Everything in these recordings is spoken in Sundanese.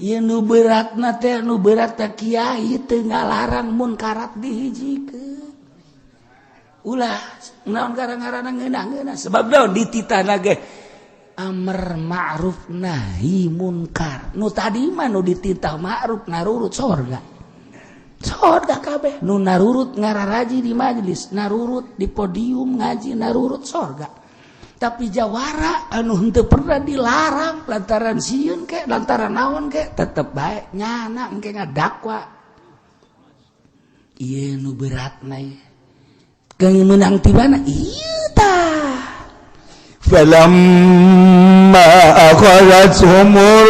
Ieu nu beratna teh, nu berat teh kiai teu ngalarang munkarat dihijikeun. Ulah naon gara-garana ngeunah-ngeunah, sebab naon dititahna ge amar ma'ruf nahi munkar. Nu tadi mah nu dititah ma'ruf narurut sorga. Sorga kabeh nu narurut ngararaji di majelis, narurut di podium ngaji, narurut sorga. Tapi jawara anu henteu pernah dilarang lantaran sieun ke lantaran naon ke tetep bae nyana engke ngadakwa. Ieu nu beratna ieu. Keung meunang ti mana? Ieu tah. Falamma akhadhathumur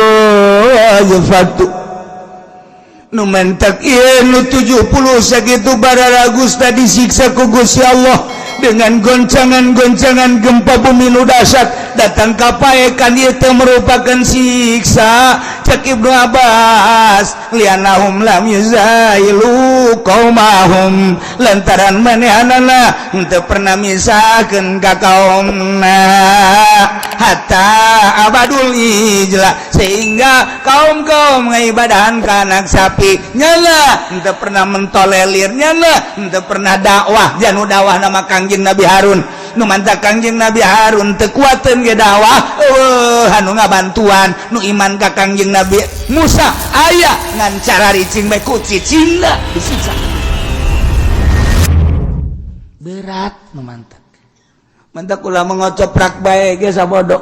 rajfatu nu mentak ieu nu 70 sakitu bararagus tadi disiksa ku Gusti Allah dengan goncangan-goncangan gempa bumi nu dahsyat datang kapaekan. Ieu teh merupakan siksa. Cek Ibnu Abbas, lianahum lam yuzailu qaumahum, lantaran manehanana henteu pernah misahkeun ka kaumna hatta abadul ijla, sehingga kaum-kaum ngaibadahan ka anak sapi nyala henteu pernah mentolelir, nyala henteu pernah dakwah. Janu dakwah nama Kangjeng Nabi Harun. Nu mantak Kangjeng Nabi Harun teu kuateun ge dakwah, eueuh anu ngabantuan. Nu iman ka Kangjeng Nabi Musa aya, ngan cara ricing bae ku cicingna disiksa. Berat nu mantak. Mantak ulah mengocoprak bae ge sabodo.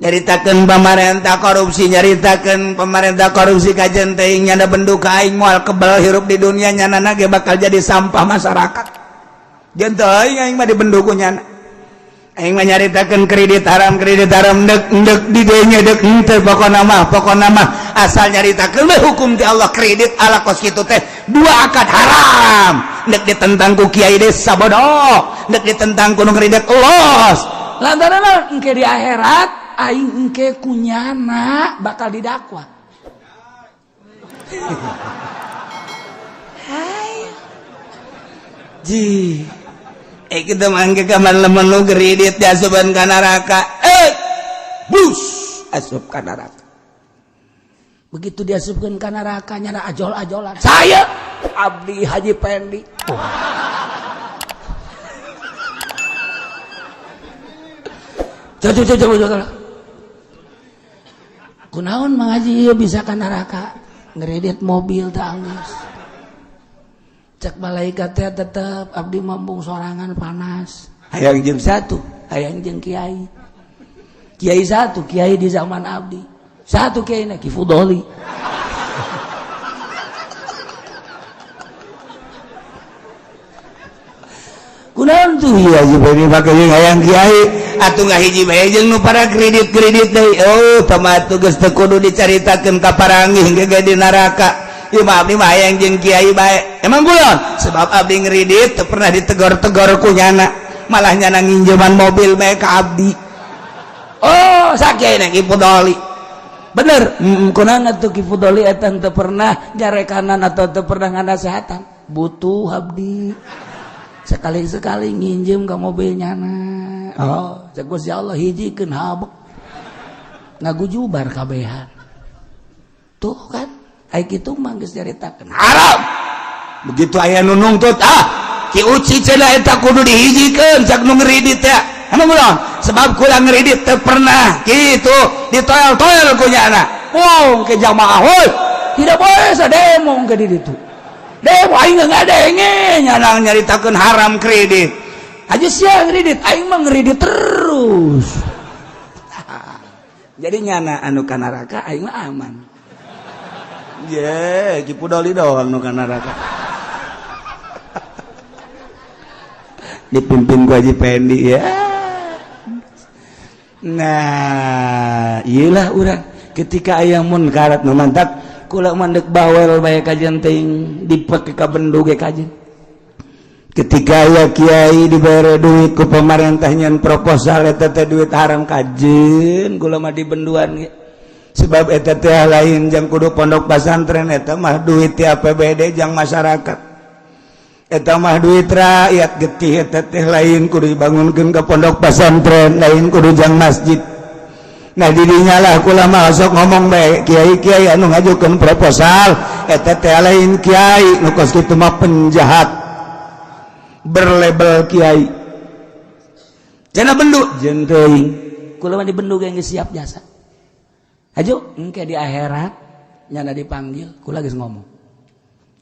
Nyaritakeun pamarentah korupsi, nyaritakeun pemerintah korupsi kajen teuing nyana bendu ka aing moal kebal hirup di dunia, nyana ge bakal jadi sampah masyarakat. Jeung teuing aing mah dibendu ku nyana. Aing mah nyaritakeun kredit haram, kredit haram dek dek di dieu dek henteu, pokona mah asal nyaritakeun we hukum ti Allah. Kredit ala kos kitu teh dua akad haram, dek ditentang ku kiai desa bodoh, dek ditentang ku nu kredit los. Lantaran naon? Engke di akhirat aing engke kunyana bakal didakwa. Hai. Ji. Kita mangke kaman lamun nu kredit diasupan ka neraka. Bus asup ka neraka. Begitu diasupkeun ka neraka nyana ajol-ajolan. Saya Abdi Haji Pendi. Oh. Coba coba coba. Kunaon Mang Haji ieu bisa ka neraka? Ngeredit mobil teh anggeus. Cek malaikat teh tetep abdi mambung sorangan panas. Hayang jeung satu, hayang jeung kiai. Kiai satu, kiai di zaman abdi. Satu kiai na Ki Fudoli. Kunaon tuh ieu Haji Pendi make jeung hayang kiai atuh ngahiji bae jeung nu para kredit-kredit deui. Oh, pamatu geus teu kudu dicaritakeun ka paranggih ge di neraka. Ieu mah abdi mah hayang jeung kiai bae. Emang kulon? Sebab abdi ngredit teu pernah ditegor-tegor ku nyana. Malah nyana nginjeman mobil bae ka abdi. Oh, sakiai Ki Fudoli. Bener, kunaon atuh Ki Fudoli eta teu pernah nyarekanan atau teu pernah nganasehatan. Butuh abdi. Sekali-sekali nginjem ke mobil nyana. Oh, cek Gusti Allah hijikeun habek. Ngagujubar kabehan. Tuh kan, ai kitu mah geus nyaritakeun haram. Begitu aya nu nungtut, ah, Ki Uci cenah eta kudu dihijikeun cak nu ngredit teh. Emang ulah? Sebab kula ngredit teu pernah kitu ditoel-toel ku nyana. Wong ke jamaah heuy. Tidak boleh sademo ke di ditu. Demo aing ngadenge nyana nyaritakeun haram kredit. Aja sia ngredit, aing mah ngredit terus. Jadi nyana anu ka neraka aing mah aman. Ye, Ki Fudoli doang nu ka neraka. Dipimpin ku Haji Pendi ya. Nah, iyalah urang ketika aya munkarat nu mantak kula mandek bawel bae kajian teuing dipake ka bendu ge kajian. Ketika aya kiai dibere duit ku pemerintah nyen proposal eta teh duit haram kajen kula mah dibenduan ge. Sebab eta teh lain jang kudu pondok pesantren, eta mah duit ti APBD jang masyarakat. Eta mah duit rakyat getih, eta teh lain kudu dibangunkeun ka pondok pesantren, lain kudu jang masjid. Nah, didinya lah kula mah sok ngomong bae, kiai-kiai anu ngajukeun proposal eta teh lain kiai, nu kos kitu mah penjahat berlabel kiai. Cenah bendu jeung teuing, kula mah dibendu ge geus siap jasa. Hajo engke di akhirat nyana dipanggil, kula geus ngomong.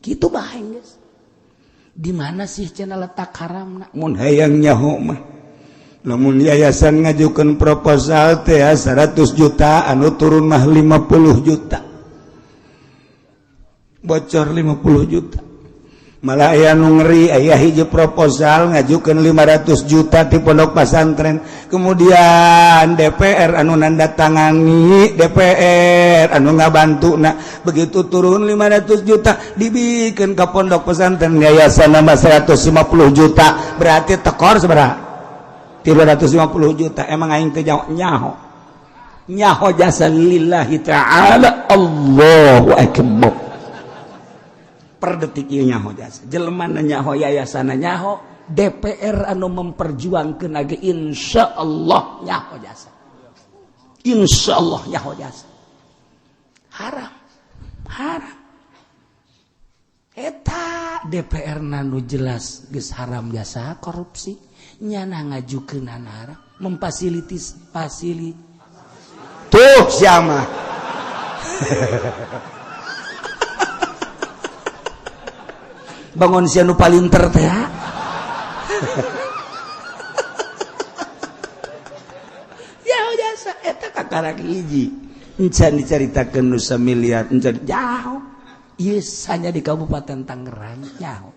Kitu bae geus. Di mana sih cenah letak haramna? Mun hayang nyaho mah, lamun yayasan ngajukeun proposal teh 100 juta, anu turun mah 50 juta, bocor 50 juta. Malah aya nu ngeri, aya hiji proposal ngajukeun 500 juta di pondok pesantren, kemudian DPR anu nandatangani, DPR anu ngabantu. Nah, begitu turun 500 juta dibikin ke pondok pesantren yayasan nama 150 juta, berarti tekor seberapa? 350 juta. Emang aing teh nyaho nyaho jasa lillahi ta'ala. Allahu akbar. Per detik ieu nyaho jasa jelema, nyaho yayasan, nyaho DPR anu memperjuangkeun ge, insyaallah nyaho jasa, insyaallah nyaho jasa. Haram, haram eta. DPR nanu jelas geus haram jasa korupsi, nyana ngajukeun haram, memfasilitis fasili tuh siapa bangun sia nu palinter teh ya jasa eta kakarak hiji encan dicaritakeun nu samiliar encan jauh ieu hanya di Kabupaten Tangerang nyaho.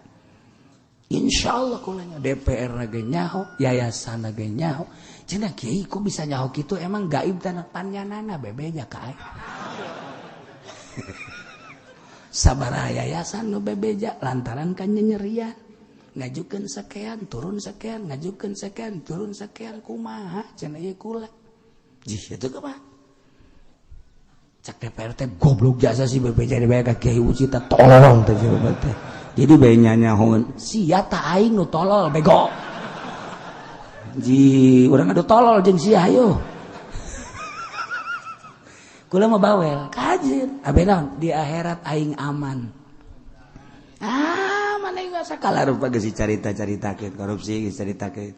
Insyaallah kulanya DPR ge nyaho, yayasan ge nyaho. Cenah kiai kok bisa nyaho kitu, emang gaib tanah panyanana bebeja ka aing. Sabaraha yayasan nu bebeja lantaran kan nyerian ngajukeun sekian turun sekian, ngajukeun sekian turun sekian, kumaha cenah ieu kula jih itu kumaha cak DPR teh goblok jasa si bebeja dibayar ka Kiai Uci teh tolong teh teh. Jadi bae nyanyahoeun sia ta aing nu tolol bego ji urang adu tolol jeung sia hayo. Kula mah bawel kajin abe naon di akhirat aing aman. Ah mana aing sakala rupa geus dicarita-caritakeun korupsi, geus caritakeun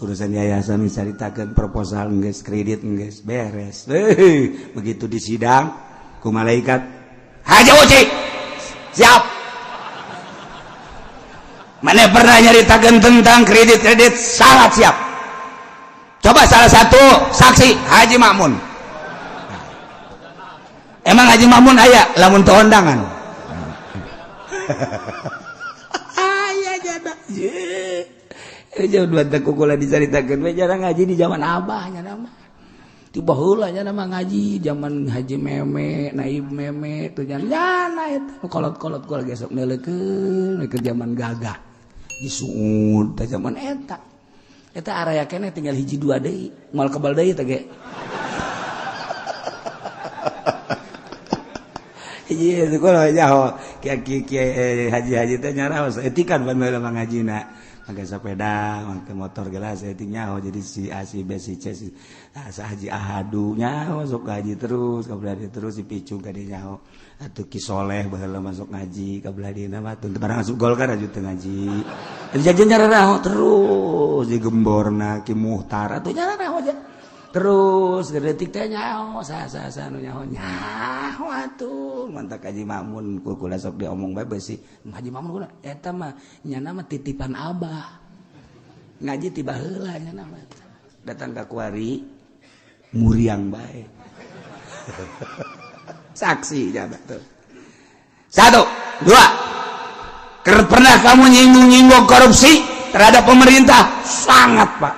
urusan yayasan, geus caritakeun proposal geus, kredit geus beres. Heuh, begitu di sidang ku malaikat, Haji Uci siap, mana pernah nyaritakeun tentang kredit-kredit? Sangat siap. Coba salah satu saksi Haji Makmun. Emang Haji Makmun aya lamun teu ondangan? Aya jada. Ye. Jauh dua teh kukula dicaritakeun we jarang ngaji di zaman abah nya nama. Ti baheula nya nama ngaji zaman Haji Meme, Naib Meme tuh jana eta kolot-kolot kula gesok neuleukeun ke zaman gagah. Disuud teh zaman eta. Eta araya keneh tinggal hiji dua deui, moal kebal deui teh ge. Iya, sekolah nyaho kiai kiai haji-haji teh nyaraos etikan pan baheula mah ngajina make sepeda, make motor gelas etik nyaho. Jadi si A, si B, si C, si A, sa Haji Ahadu nyaho sok ngaji terus ka belah terus, si Picung ka dieu nyaho atuh, Ki Soleh baheula masuk ngaji ka belah dieu mah teu barang asup Golkar aju teu ngaji. Jadi nyaraho terus di gemborna Ki Muhtar atuh nyaraho aja. Terus detik teh nyaho sa sa sa nu nyaho nyaho atuh mantak Haji Makmun ku kula sok diomong bae beusi Haji Makmun kula eta mah nyana mah titipan abah ngaji ti baheula nyana mah datang ka kuari muriang bae. Saksi jaba tuh. Satu, dua. Pernah kamu nyinggung-nyinggung korupsi terhadap pemerintah? Sangat, Pak.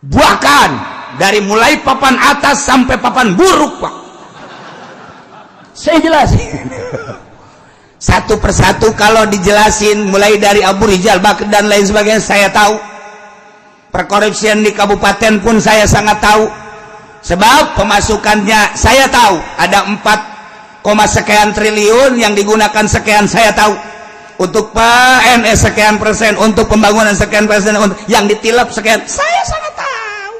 Bahkan dari mulai papan atas sampai papan buruk, Pak. Saya jelasin satu persatu kalau dijelasin mulai dari Abu Rizal Bakri dan lain sebagainya saya tahu. Perkorupsian di kabupaten pun saya sangat tahu. Sebab pemasukannya saya tahu ada 4, sekian triliun yang digunakan sekian saya tahu. Untuk PNS sekian persen, untuk pembangunan sekian persen, untuk yang ditilap sekian, saya sangat tahu.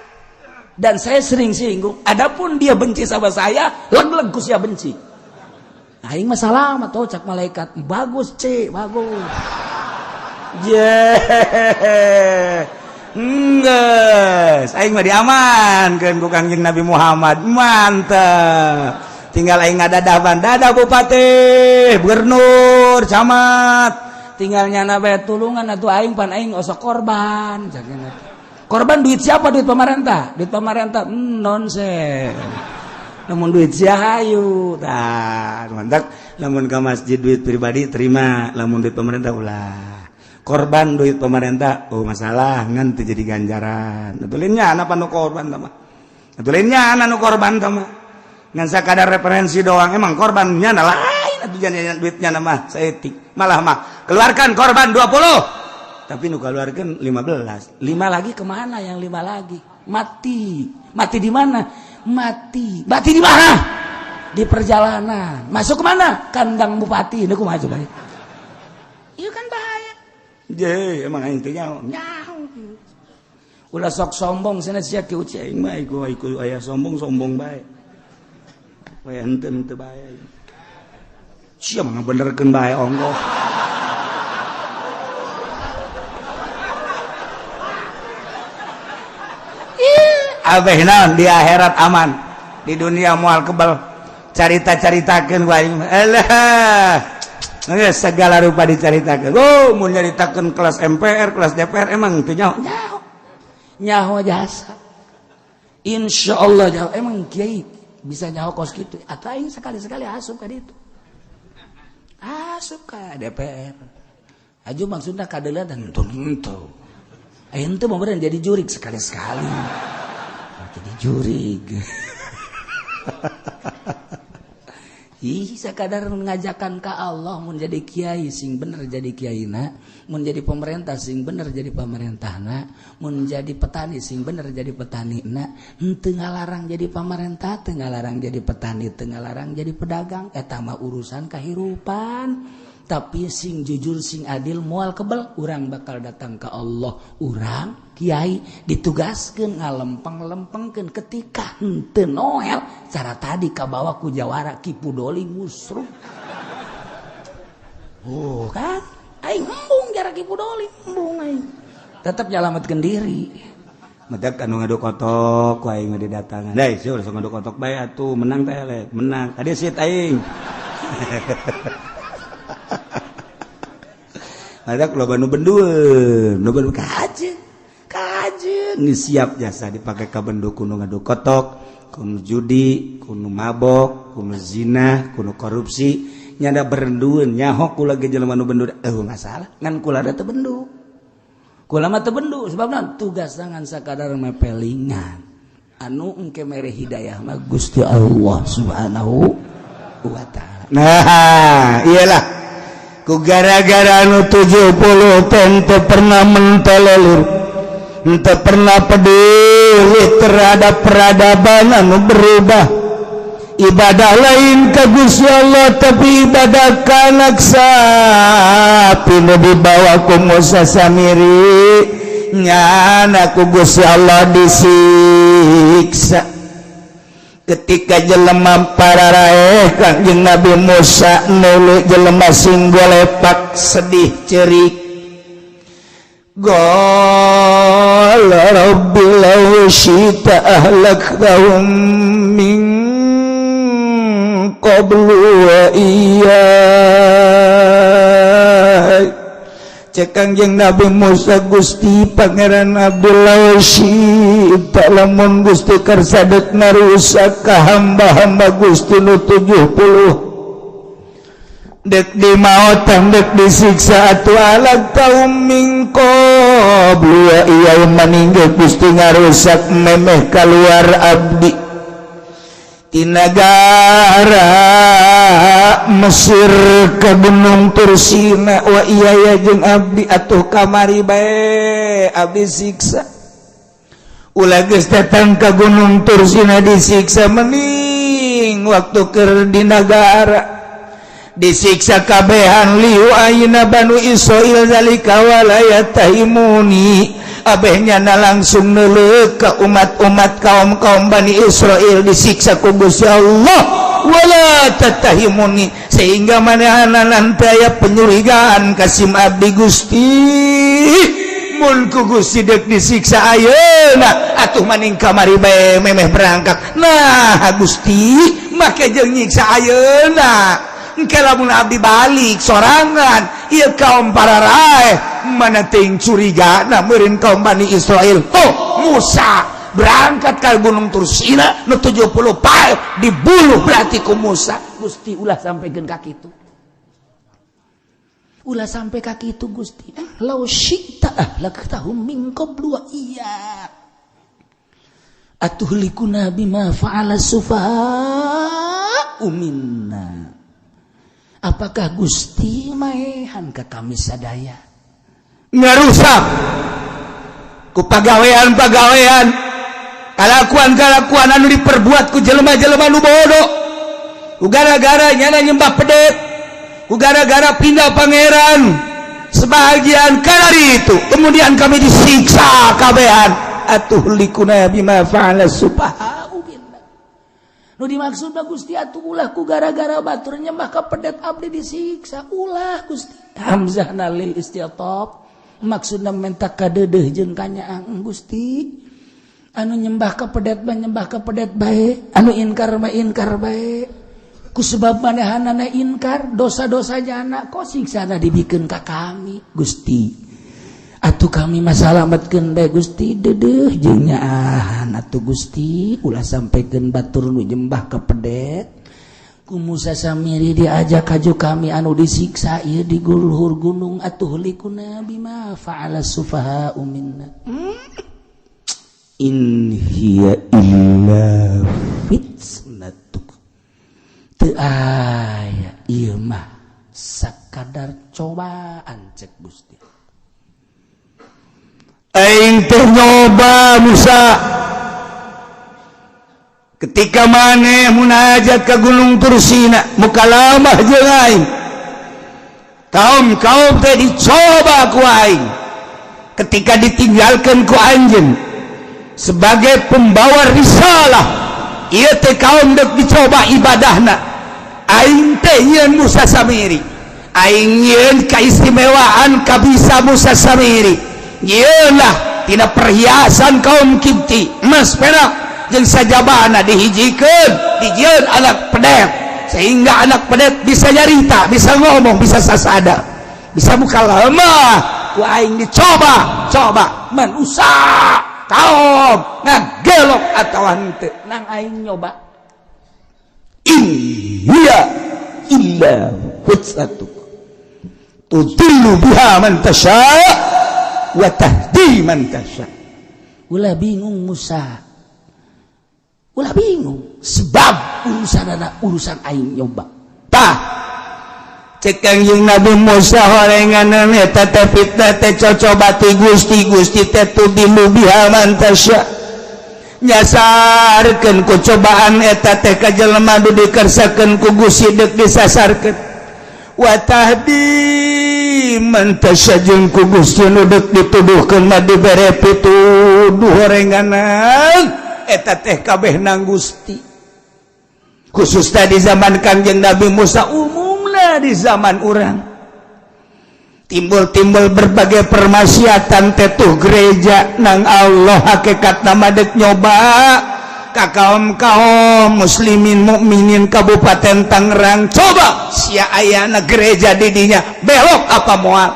Dan saya sering singgung, adapun dia benci sama saya, leg-leg ku sia benci. Aing mah selamat tuh cak malaikat. Bagus, C, bagus. Yeah. Enggeus, aing mah diamankeun ku Kangjeng Nabi Muhammad. Mantap. Tinggal aing ngadadaban, dadah bupati, gubernur, camat. Tinggal nyana bae tulungan atuh aing, pan aing osok korban. Korban duit siapa? Duit pemerintah. Duit pemerintah, nonsen. Namun duit sia hayu. Tah, mantap. Lamun ke masjid duit pribadi terima, lamun duit pemerintah ulah. Korban duit pemerintah, oh masalah, ngan teu jadi ganjaran. Atuh lain nyana pan nu korban tah mah. Atuh lain nyana nu korban tah mah. Ngan sakadar referensi doang, emang korban nyana lain atuh jangan duitnya mah saeutik. Malah mah keluarkan korban 20. Tapi nu keluarkan 15. Lima lagi kemana yang lima lagi? Mati. Mati di mana? Mati. Mati di mana? Di perjalanan. Masuk kemana? Kandang bupati. Ini kumaha coba? Iya kan bahaya. Je, emang aing teh nyaho. Nyaho. Ulah sok sombong cenah sia kieu Aing mah iku iku aya sombong sombong bae. Bae henteu henteu bae. Sia mah ngabenerkeun bae ongkoh. Abeh naon di akhirat aman, di dunia moal kebal. Carita-caritakeun ku aing mah. Alah. Geus segala rupa dicaritakeun. Oh, mun nyaritakeun kelas MPR, kelas DPR emang teu nyaho. Nyaho. Nyaho jasa. Insya Allah nyaho. Emang kiai bisa nyaho kos kitu. Atau aing sekali-sekali asup ka ditu. Asup ka DPR. Aju maksudna kadeuleuan henteu henteu. Aing teu mau jadi jurik sekali-sekali. Jadi jurig. Ih, sekadar mengajakan ke Allah, mun jadi kiai sing bener jadi kiaina, mun jadi pemerintah sing bener jadi pemerintahna, mun jadi petani sing bener jadi petanina, henteu ngalarang jadi pemerintah, teu ngalarang jadi petani, teu ngalarang jadi pedagang, eta mah urusan kahirupan. Tapi sing jujur sing adil moal kebel, urang bakal datang ke Allah. Urang kiai ditugaskeun ngalempeng-lempengkeun ketika henteu noel cara tadi kabawa ku jawara Ki Pudoli musruh. Oh kan aing embung jara Ki Pudoli embung aing. Tetep nyalametkeun diri. Madak anu ngadu kotok ku aing mah didatangan. Deui sia ulah ngadu kotok bae atuh menang teh eleh, menang. Tadi sit aing. Ada loba nu bendueun, loba nu kajeun. Kajeun geus siap jasa dipake ka bendu kuno ngadu kotok, kuno judi, kuno mabok, kuno zina, kuno korupsi, nyada berendueun nyaho kula ge jelema nu bendu eueuh masalah, ngan kula da teu bendu. Kula mah teu bendu sebabna tugas ngan sakadar mepelingan. Anu engke mere hidayah mah Gusti Allah Subhanahu wa taala. Nah, iyalah ku gara-gara anu 70 teu pernah mentololur, teu pernah peduli terhadap peradaban anu berubah. Ibadah lain ka Gusti Allah tapi ibadah ka anak sapi nu dibawa ku Musa Samiri, nyana ku Gusti Allah disiksa. Ketika jelema pararaeh Kangjeng Nabi Musa nulu jelema sing golepak sedih cerik. Qala rabbi law syi'ta ahlaktahum min qablu wa iyyai. Cek Kangjeng Nabi Musa, Gusti Pangeran Abdullah syi'ta lamun Gusti karsa dek ngarusak ka hamba-hamba Gusti nu 70 dek dimaotan dek disiksa atuh ahlaktaum min qablu wa iyyai maninggal Gusti ngarusak memeh kaluar abdi ti nagara Mesir ke Gunung Tursina wa iya jeung abdi atuh kamari bae abdi siksa. Ulah geus datang ka Gunung Tursina disiksa mending waktu keur di nagara disiksa kabehan liu ayeuna Banu Israil zalika wala yatahimuni Abehnya na langsung neuleuh ke umat-umat, kaum-kaum Bani Israel disiksa ku Gusti Allah. Wala tattahimuni, sehingga manehna nanti aya penyurigaan ka sim abdi. Gusti, mun ku Gusti dek disiksa ayeuna, atuh maning kamari bae memeh berangkat. Nah, Gusti make jeung nyiksa ayeuna? Engke lamun abdi balik sorangan, ieu kaum para raeh mana ting curiga. Nah, meureun kaum Bani Israel, oh, Musa berangkat ke Gunung Tursina nu 70 pae dibuluh berarti ku Musa. Gusti, ulah sampai ka kitu, ulah sampai ka kitu, Gusti. Lau syi'ta ahlaktahum min qablu wa iyyak, atuhlikuna bima fa'ala sufaha'u minna. Apakah Gusti maehan ke kami sadaya? Ngarusak ku pagawean-pagawean, kalakuan-kalakuan anu diperbuat ku jelema-jelema nu bodoh, ku gara-gara nyana nyembah pedet, ku gara-gara pindah pangeran sebagian kalari itu, kemudian kami disiksa kabehan. Atuhlikuna bima fa'ala sufaha'u minna. Nu dimaksud Gusti, atuh ulah ku gara-gara batur nyembah ka pedet abdi disiksa, ulah, Gusti. Hamzah lil isti'tab, maksudna menta kadeudeuh jeung kanyaang. Gusti, anu nyembah ka pedet mah nyembah ka pedet bae, anu inkar mah inkar bae. Ku sebab manehanana inkar dosa-dosa jana, kok siksana dibikeun ka kami? Gusti, atuh kami masalamatkeun bae, Gusti. Deudeuh jeung nyaahan atuh, Gusti. Ulah sampaikeun batur nu nyembah ka pedet ku Musa Samiri diajak kaju kami anu disiksa ieu di luhur gunung. Atuhlikuna bima fa'ala sufaha'u minna. In hiya illa fitnatuk. Teu aya ieu mah, sakadar cobaan, cek Gusti. Aing teh nyoba Musa ketika maneh munajat ke Gunung Tursina, mukalamah jeung aing. Kaum kaum teh dicoba ku aing ketika ditinggalkan ku anjeun sebagai pembawa risalah. Ieu teh kaum dek dicoba ibadahna. Aing teh nyieun Musa Samiri, aing nyieun keistimewaan kabisa Musa Samiri, nyieun lah tina perhiasan kaum Kipti, emas, perak jeung sajabana, dihijikeun, dijieun anak pedet, sehingga anak pedet bisa nyarita, bisa ngomong, bisa sasada, bisa mukalamah. Ku aing dicoba coba manusia, kaum ngagelok atau henteu nang aing nyoba. In hiya illa fitnatuk tudillu biha man tasha wa tahdi man tasha. Ulah bingung, Musa, ulah bingung, sebab urusan anak urusan aing nyoba. Tah, cek Kangjeng Nabi Musa, horengan eta teh fitnah teh cocoba ti Gusti. Gusti teh tudillu biha man tasha, nyasarkeun ku cobaan eta teh ka jelema nu dikersakeun ku Gusti deuk disasarkeun, wa tahdi man tasha, jeung ku Gusti nu deuk dituduhkeun mah dibere pituduh. Horenganan eta teh kabeh nang Gusti, khusus tadi zaman Kangjeng Nabi Musa, umumlah di zaman urang timbul-timbul berbagai permaksiatan tetuh gereja nang Allah. Hakikat nama dek nyoba ka kaum kaum muslimin mukminin Kabupaten Tangerang. Coba sia ayana gereja didinya, belok apa moal?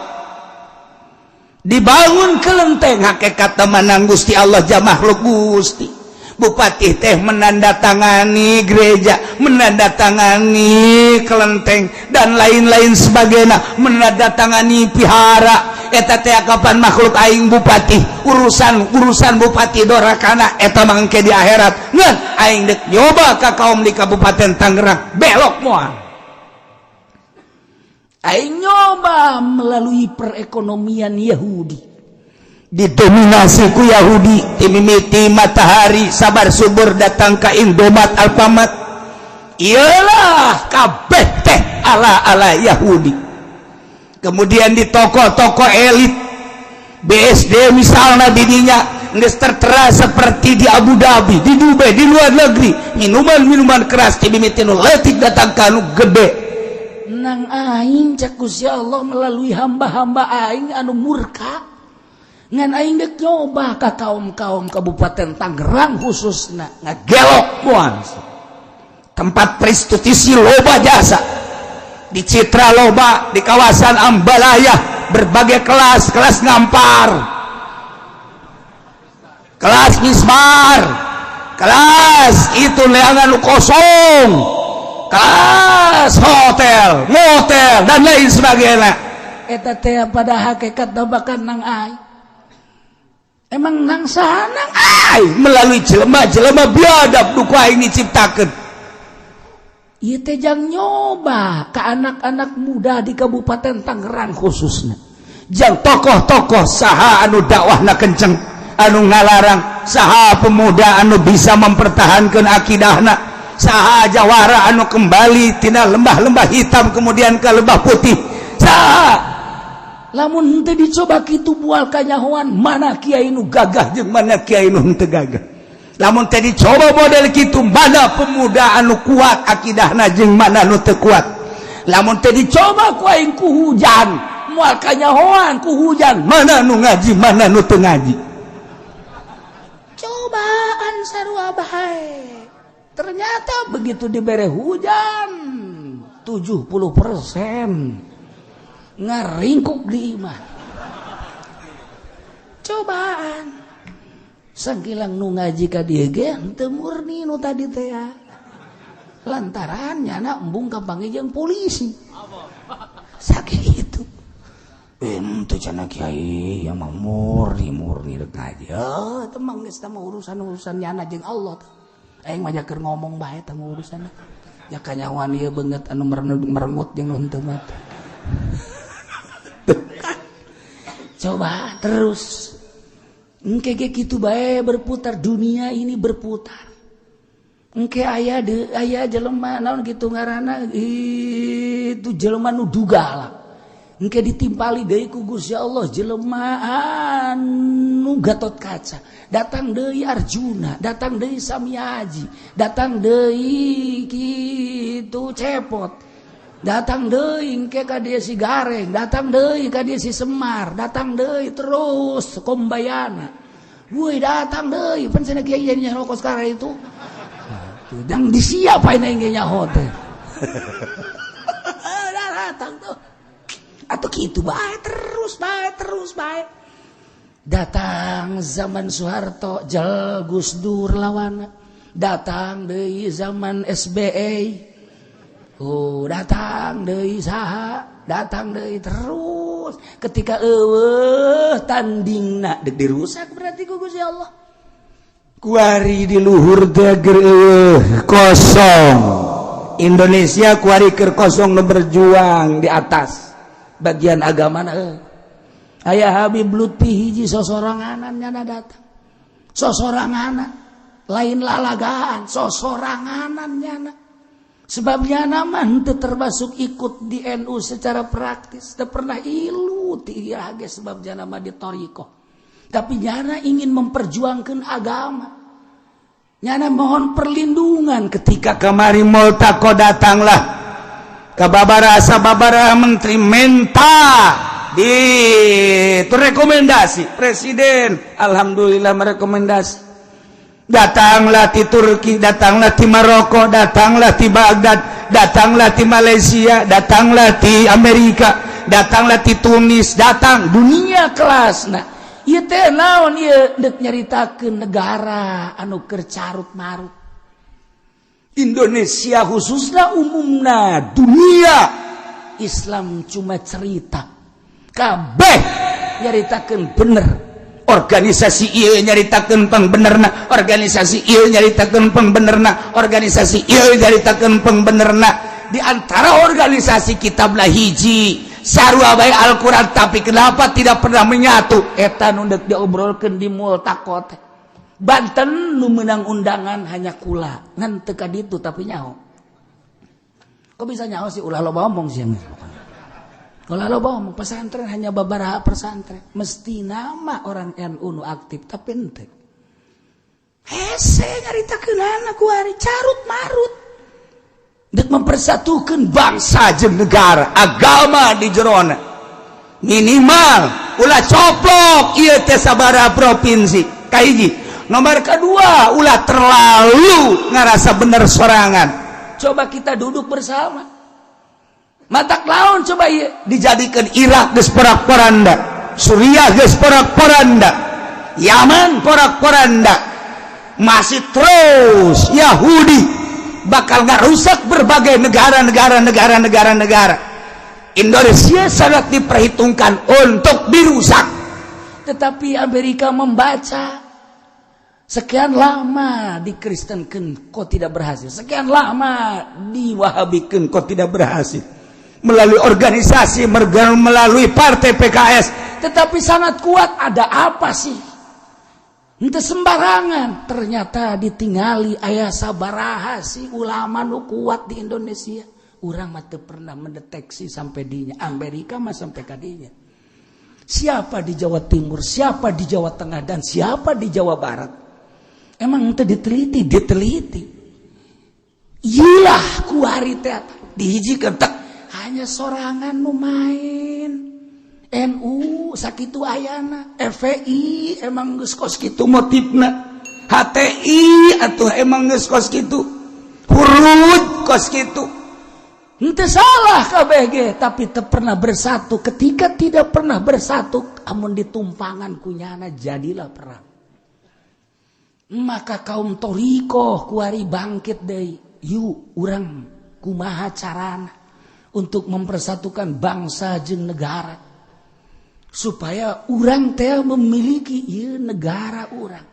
Dibangun kelenteng, hakikat menang Gusti Allah ja makhluk Gusti. Bupati teh menandatangani gereja, menandatangani kelenteng, dan lain-lain sebagainya, menandatangani pihara eta teh kapan makhluk aing bupati. Urusan urusan bupati dorakana eta mangke di akhirat. Ngan aing dek nyoba ka kaum di Kabupaten Tangerang, belok moal? Aing nyoba melalui perekonomian Yahudi. Didominasi ku Yahudi, timimiti matahari sabar subur datang ke Indomat, Alfamart, iyalah kabeh teh ala-ala Yahudi. Kemudian di toko-toko elit. BSD misalnya, didinya geus tertera seperti di Abu Dhabi, di Dubai, di luar negeri, minuman-minuman keras ti mimiti nu leutik datang ka nu gede. Nang aing, cek Gusti Allah melalui hamba-hamba aing anu murka, ngan aing dek nyoba ka kaum-kaum Kabupaten Tangerang khususna. Ngagelok moal tempat prostitusi loba, jasa di Citra loba, di kawasan Ambalaya berbagai kelas, kelas ngampar, kelas mismar, kelas itu leangan kosong, kelas hotel, motel, dan lain sebagainya. Eta teh pada hakikat bahkan nang aing emang nang saha, nang aing melalui jelema-jelema biadab nu ku aing diciptakeun. Ieu teh jang nyoba ke anak-anak muda di Kabupaten Tangerang khususnya. Jang tokoh-tokoh saha anu dakwahna kenceng, anu ngalarang saha, pemuda anu bisa mempertahankan akidahna saha, jawara anu kembali tina lembah-lembah hitam kemudian ke lembah putih saha. Lamun henteu dicoba kitu, moal kanyahoan mana kiai nu gagah jeung mana kiai nu henteu gagah. Lamun teh dicoba model kitu, mana pemuda anu kuat akidahna jeung mana nu teu kuat. Lamun teh dicoba ku aing ku hujan, moal kanyahoan ku hujan mana nu ngaji, mana nu teu ngaji. Cobaan sarua bae. Ternyata begitu dibere hujan, 70% ngaringkuk di imah. Cobaan sangkilang nu ngaji ka dieu ge henteu murni nu tadi teh ya. Lantaran nyana embung kapanggih jeung polisi sakitu. Ente cenah kiai yang mah murni murni rek ngaji. Oh, teu mah geus mah urusan-urusan nyana jeung Allah teh. Aing mah keur ngomong bae teh urusan. Ya kanyahoan ieu beungeut anu merengut jeung nu henteu mah. Coba terus. Engke ge kitu bae berputar, dunia ini berputar. Engke aya de aya jelema naon kitu ngaranna itu, jelema nu duga lah. Engke ditimpali deui ku Gusti Allah jelema anu Gatot Kaca. Datang deui Arjuna, datang deui Samiaji, datang deui kitu Cepot. Datang deui engke ka dieu si Gareng, datang deui ka dieu si Semar, datang deui terus Kombayana. Woi, datang deui pan cenah kiai jadi nyaho kos sekarang itu. Yang disiapain aing ge nyaho teh. Datang tuh. Atau gitu bae terus bae terus bae. Datang zaman Soeharto, jel Gus Dur lawana. Datang deui zaman SBY. Oh, datang deui saha, datang deui terus. Ketika eueuh tandingna dek dirusak berarti ku Gusti Allah. Kuari di luhur teh keur eueuh kosong. Indonesia kuari keur kosong nu berjuang di atas bagian agama na. Aya Habib Lutfi hiji sosoranganan nyana datang. Sosoranganan, lain lalagaan, sosoranganan nyana. Sebabnya nama henteu termasuk ikut di NU secara praktis, teu pernah ilu ti ge sebab nyana mah di thoriqoh. Tapi nyana ingin memperjuangkan agama. Nyana mohon perlindungan ketika kemari multaqo, datanglah ke babara sababara menteri menta di itu rekomendasi presiden, alhamdulillah merekomendasi. Datanglah di Turki, datanglah di Maroko, datanglah di Baghdad, datanglah di Malaysia, datanglah di Amerika, datanglah di Tunis, datang dunia kelas. Nah, ieu teh naon ieu, deuk nyaritakeun negara anu keur carut marut. Indonesia khususnya, umumna dunia. Islam cuma cerita, kabeh nyaritakeun bener. Organisasi ieu nyaritakeun pangbenerna, organisasi ieu nyaritakeun pangbenerna, organisasi ieu nyaritakeun pangbenerna. Di antara organisasi kitablah hiji sarua bae Al-Qur'an, tapi kenapa tidak pernah menyatu? Eta nu deuk diobrolkeun di multaqo teh. Banten nu menang undangan hanya kula, ngan teu ka ditu, tapi nyaho. Kok bisa nyaho sih? Ulah loba omong sih. Kalau lo bohong, pesantren hanya beberapa pesantren. Mesti nama orang NU nu aktif, tapi ente. Hese nyaritakeun kuari carut marut. Dek mempersatukan bangsa jeung negara, agama di jerona. Minimal ulah coplok ieu teh sabaraha provinsi. Kahiji. Nomor kedua, ulah terlalu ngerasa bener sorangan. Coba kita duduk bersama. Matak laun coba ieu dijadikan Irak geus porak-poranda, Suriah geus porak-poranda, Yaman porak-poranda. Masih terus Yahudi bakal ngarusak berbagai negara-negara negara-negara negara. Indonesia sangat diperhitungkan untuk dirusak. Tetapi Amerika membaca, sekian lama dikristenkan kok tidak berhasil, sekian lama diwahabikan kok tidak berhasil, melalui organisasi, melalui partai PKS, tetapi sangat kuat. Ada apa sih? Ente sembarangan. Ternyata ditinggali aya sabaraha sih ulama nu kuat di Indonesia. Urang mah teu pernah mendeteksi sampai dinya. Amerika mah sampai kadinya. Siapa di Jawa Timur, siapa di Jawa Tengah, dan siapa di Jawa Barat? Emang itu diteliti, diteliti. Iyalah, kuari teh dihijikan tak hanya sorangan nu main NU sakitu ayana, FPI emang geus kos kitu motifna, HTI atuh emang geus kos kitu, hurud kos kitu. Henteu salah KBG, tapi teu pernah bersatu. Ketika tidak pernah bersatu, amun ditumpangan kunyana jadilah perang. Maka kaum thoriqoh kuari bangkit deui. Yuk, urang kumaha carana untuk mempersatukan bangsa jeung negara supaya urang teh memiliki ieu negara urang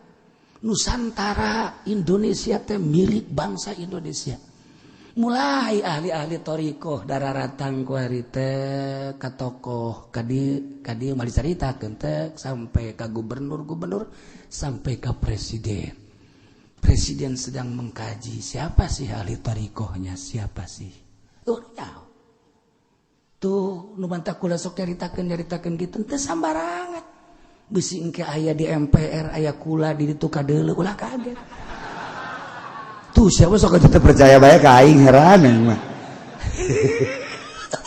Nusantara. Indonesia teh milik bangsa Indonesia. Mulai ahli-ahli thoriqoh daratang kuari teh ka tokoh kadi kadi mah dicaritakeun teh sampai ka gubernur-gubernur, sampai ke presiden. Presiden sedang mengkaji siapa sih ahli thoriqohnya, siapa sih. Tuh nyaho tuh nu mantak kula sok nyaritakeun nyaritakeun kitu teu sambarangan. Bisi engke aya di MPR aya kula di ditu kadeuleu, ulah kaget. Tuh, siapa sok tetep percaya bae ka aing, heran mah.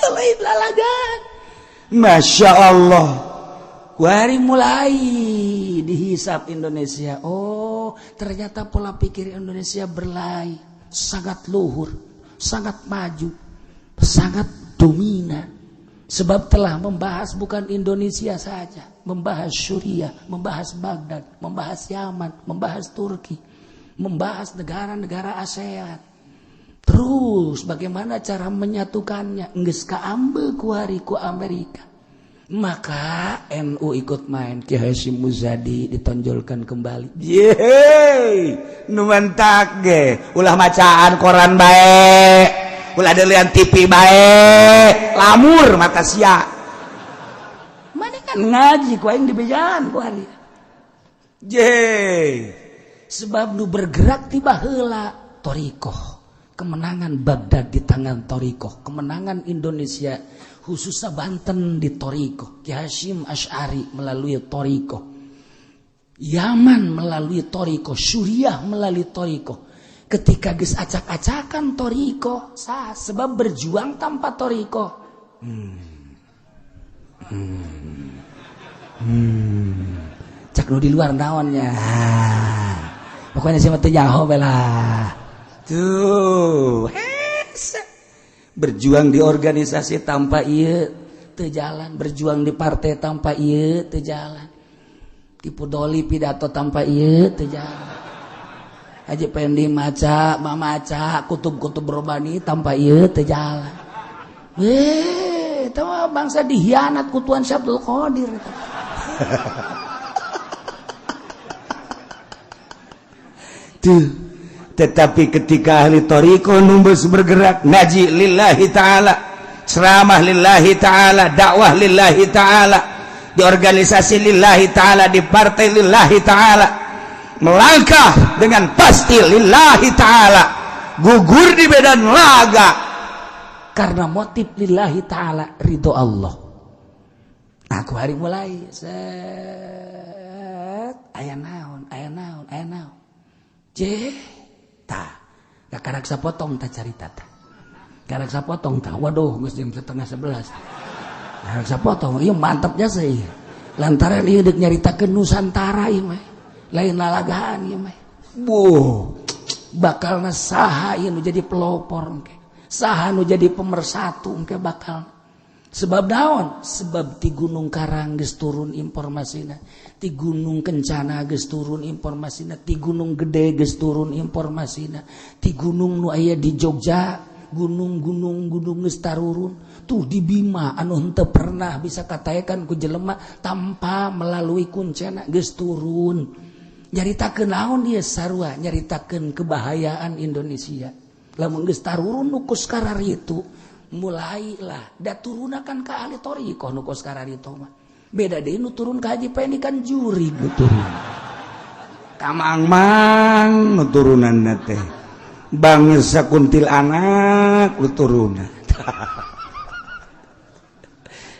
Lain lalagan. Masya Allah. Kuari mulai dihisap Indonesia. Oh, ternyata pola pikir Indonesia berlai, sangat luhur, sangat maju, sangat dominan. Sebab telah membahas bukan Indonesia saja, membahas Suriah, membahas Baghdad, membahas Yaman, membahas Turki, membahas negara-negara ASEAN. Terus bagaimana cara menyatukannya? Geus kaambe kuari ku Amerika. Maka NU ikut main. Ki Hasyim Muzadi ditonjolkan kembali. Yeay, nu mantak ge ulah macaan koran bae, ulah delian TV bae, lamur mata sia. Mana kan ngaji ku aing dibejaan ku hari. Yeay. Sebab nu bergerak tiba heula thoriqoh. Kemenangan Baghdad di tangan thoriqoh, kemenangan Indonesia khususnya Banten di thoriqoh, Ki Hasyim Asy'ari melalui thoriqoh, Yaman melalui thoriqoh, Suriah melalui thoriqoh. Ketika geus acak-acakan thoriqoh sah, sebab berjuang tanpa thoriqoh. Cak nu di luar naonnya. Pokoknya sih mah teu nyaho lah. Tuh, hese. Berjuang di organisasi tanpa ieu teu jalan, berjuang di partai tanpa ieu teu jalan. Tipu doli pidato tanpa ieu teu jalan. Haji Pendi maca, mamaca kutub-kutub robani tanpa ieu teu jalan. Weh, tahu bangsa dihianat ku Tuan Syabdul Qadir. Tuh. Tetapi ketika ahli thoriqoh numbus bergerak, ngaji lillahi ta'ala, ceramah lillahi ta'ala, dakwah lillahi ta'ala, di organisasi lillahi ta'ala, di partai lillahi ta'ala, melangkah dengan pasti lillahi ta'ala, gugur di medan laga. Karena motif lillahi ta'ala, ridho Allah. Aku hari mulai set aya naon, aya naon, aya naon. Je tah karak sapotong tah carita tah. Karak sapotong tah. Waduh, geus jam 10.30. Karak sapotong, ieu mantapnya sih. Lantaran ieu deuk nyaritakeun Nusantara ieu mah. Lain lalagaan ieu mah. Buh, bakalna saha ieu nu jadi pelopor engke. Saha nu jadi pemersatu engke bakal. Sebab naon? Sebab ti Gunung Karang geus turun informasina, ti Gunung Kencana geus turun informasina, ti Gunung Gede geus turun informasina, ti gunung nu aya di Jogja, gunung-gunung gunung geus tarurun. Tuh di Bima anu henteu pernah bisa kataekan ku jelema tanpa melalui kuncena geus turun. Nyaritakeun naon ieu sarua? Nyaritakeun kebahayaan Indonesia. Lamun geus tarurun nu kos kararitu, mulailah da turuna kan ka ahli thoriqoh nu kos kararitu mah. Beda deui nu turun ka Haji Pendi kan jurig nu turun. Kamang-mang nu turunanna teh. Bangsa kuntilanak nu turunan.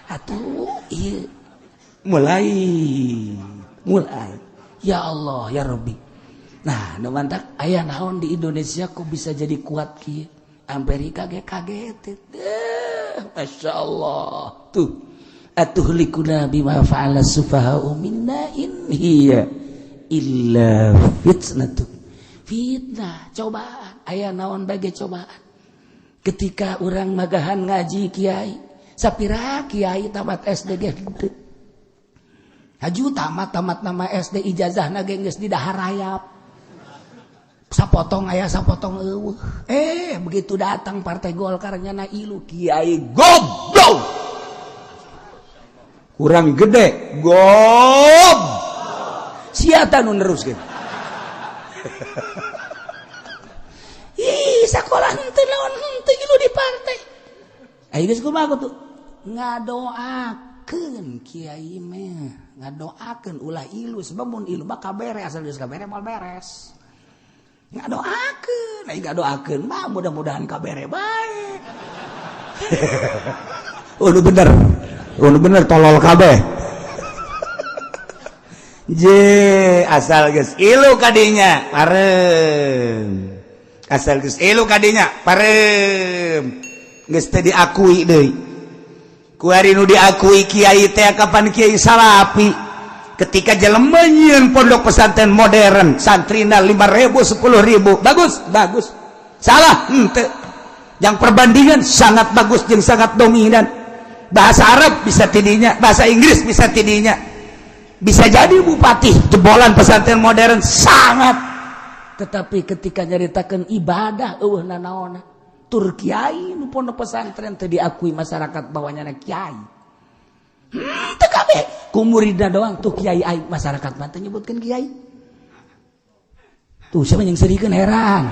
Atuh ieu mulai mulai ya Allah ya Rabbi. Nah, nu mantak aya naon di Indonesia kok bisa jadi kuat kieu? Amerika ge kaget. Masya Allah. Tuh. Atuhlikuna bima fa'ala sufaha'u minna in hiya illa fitnatu. Fitnah, cobaan. Aya naon bage cobaan. Ketika orang magahan ngaji kiai, sapira kiai tamat SD ge henteu. Haju tamat tamat nama SD ijazahna ge geus didahar rayap. Sapotong aya sapotong eueuh. Begitu datang Partai Golkar nyana ilu kiai goblok. Kurang gede gob. Sia nu neruskeun. Ih, sakola henteu naon henteu ilu di partai. Ayo geus kumaha tuh? Ngadoakeun kiai mah, ngadoakeun ulah ilu sebab mun ilu mah kabere asal geus kabere moal beres. Ngadoakeun, ai ngadoakeun mah mudah-mudahan kabere bae. Oh, nu bener. Oh, nu bener tolol kabeh. Je, asal geus ilu kadinya, parem. Asal geus ilu kadinya, parem. Geus teu diakui deui. Kuari nu diakui kiai teh kapan kiai salapi. Ketika jelema nyieun pondok pesantren modern, santrina 5.000 10.000, bagus, bagus. Salah, henteu. Yang perbandingan sangat bagus jeung sangat dominan. Bahasa Arab bisa tidinya, bahasa Inggris bisa tidinya. Bisa jadi bupati jebolan pesantren modern sangat. Tetapi ketika nyaritakeun ibadah eueuh nanaona. Tur kiai nu pondok pesantren teu diakui masyarakat bahwa nyana kiai. Teu kabeh ku muridna doang tuh kiai aing masyarakat mah teu nyebutkeun kiai. Tuh siapa yang serikeun heran.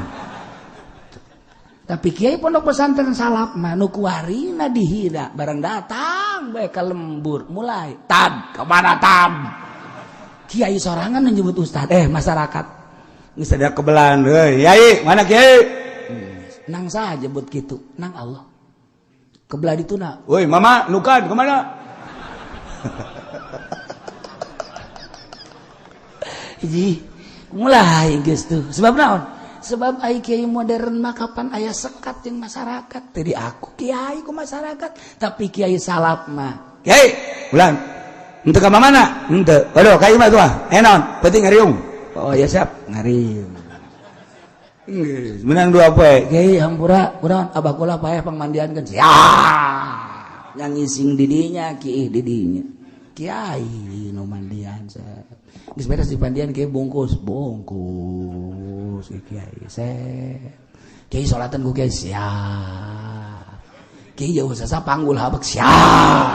Tapi kiai pondok pesantren salaf mah nu kuarina dihina barang datang bae ka lembur mulai tad kemana tad. Kiai sorangan nyebut ustad masyarakat geus ada kebelan heuy yai mana kiai nang saha jebut kitu nang Allah kebelah dituna woi mama nukan kemana. Hiji mulai geus tuh sebab naon sebab ai kiai modern mah kapan aya sekat jeung masyarakat teu diaku kiai ku masyarakat tapi kiai salaf mah kiai ulang henteu ka mana henteu waduh ka imah tuh naon penting ngariung oh ya siap ngariung geus menang dua poe kiai hampura urang abah kula paeh pangmandiankeun siap yang ngising didinya kiih didinya kiai nu mandian geus beres dipandian kiai bungkus bungkus kiai sep kiai salatan ku kiai siap kiai jauh sasa panggul habek siap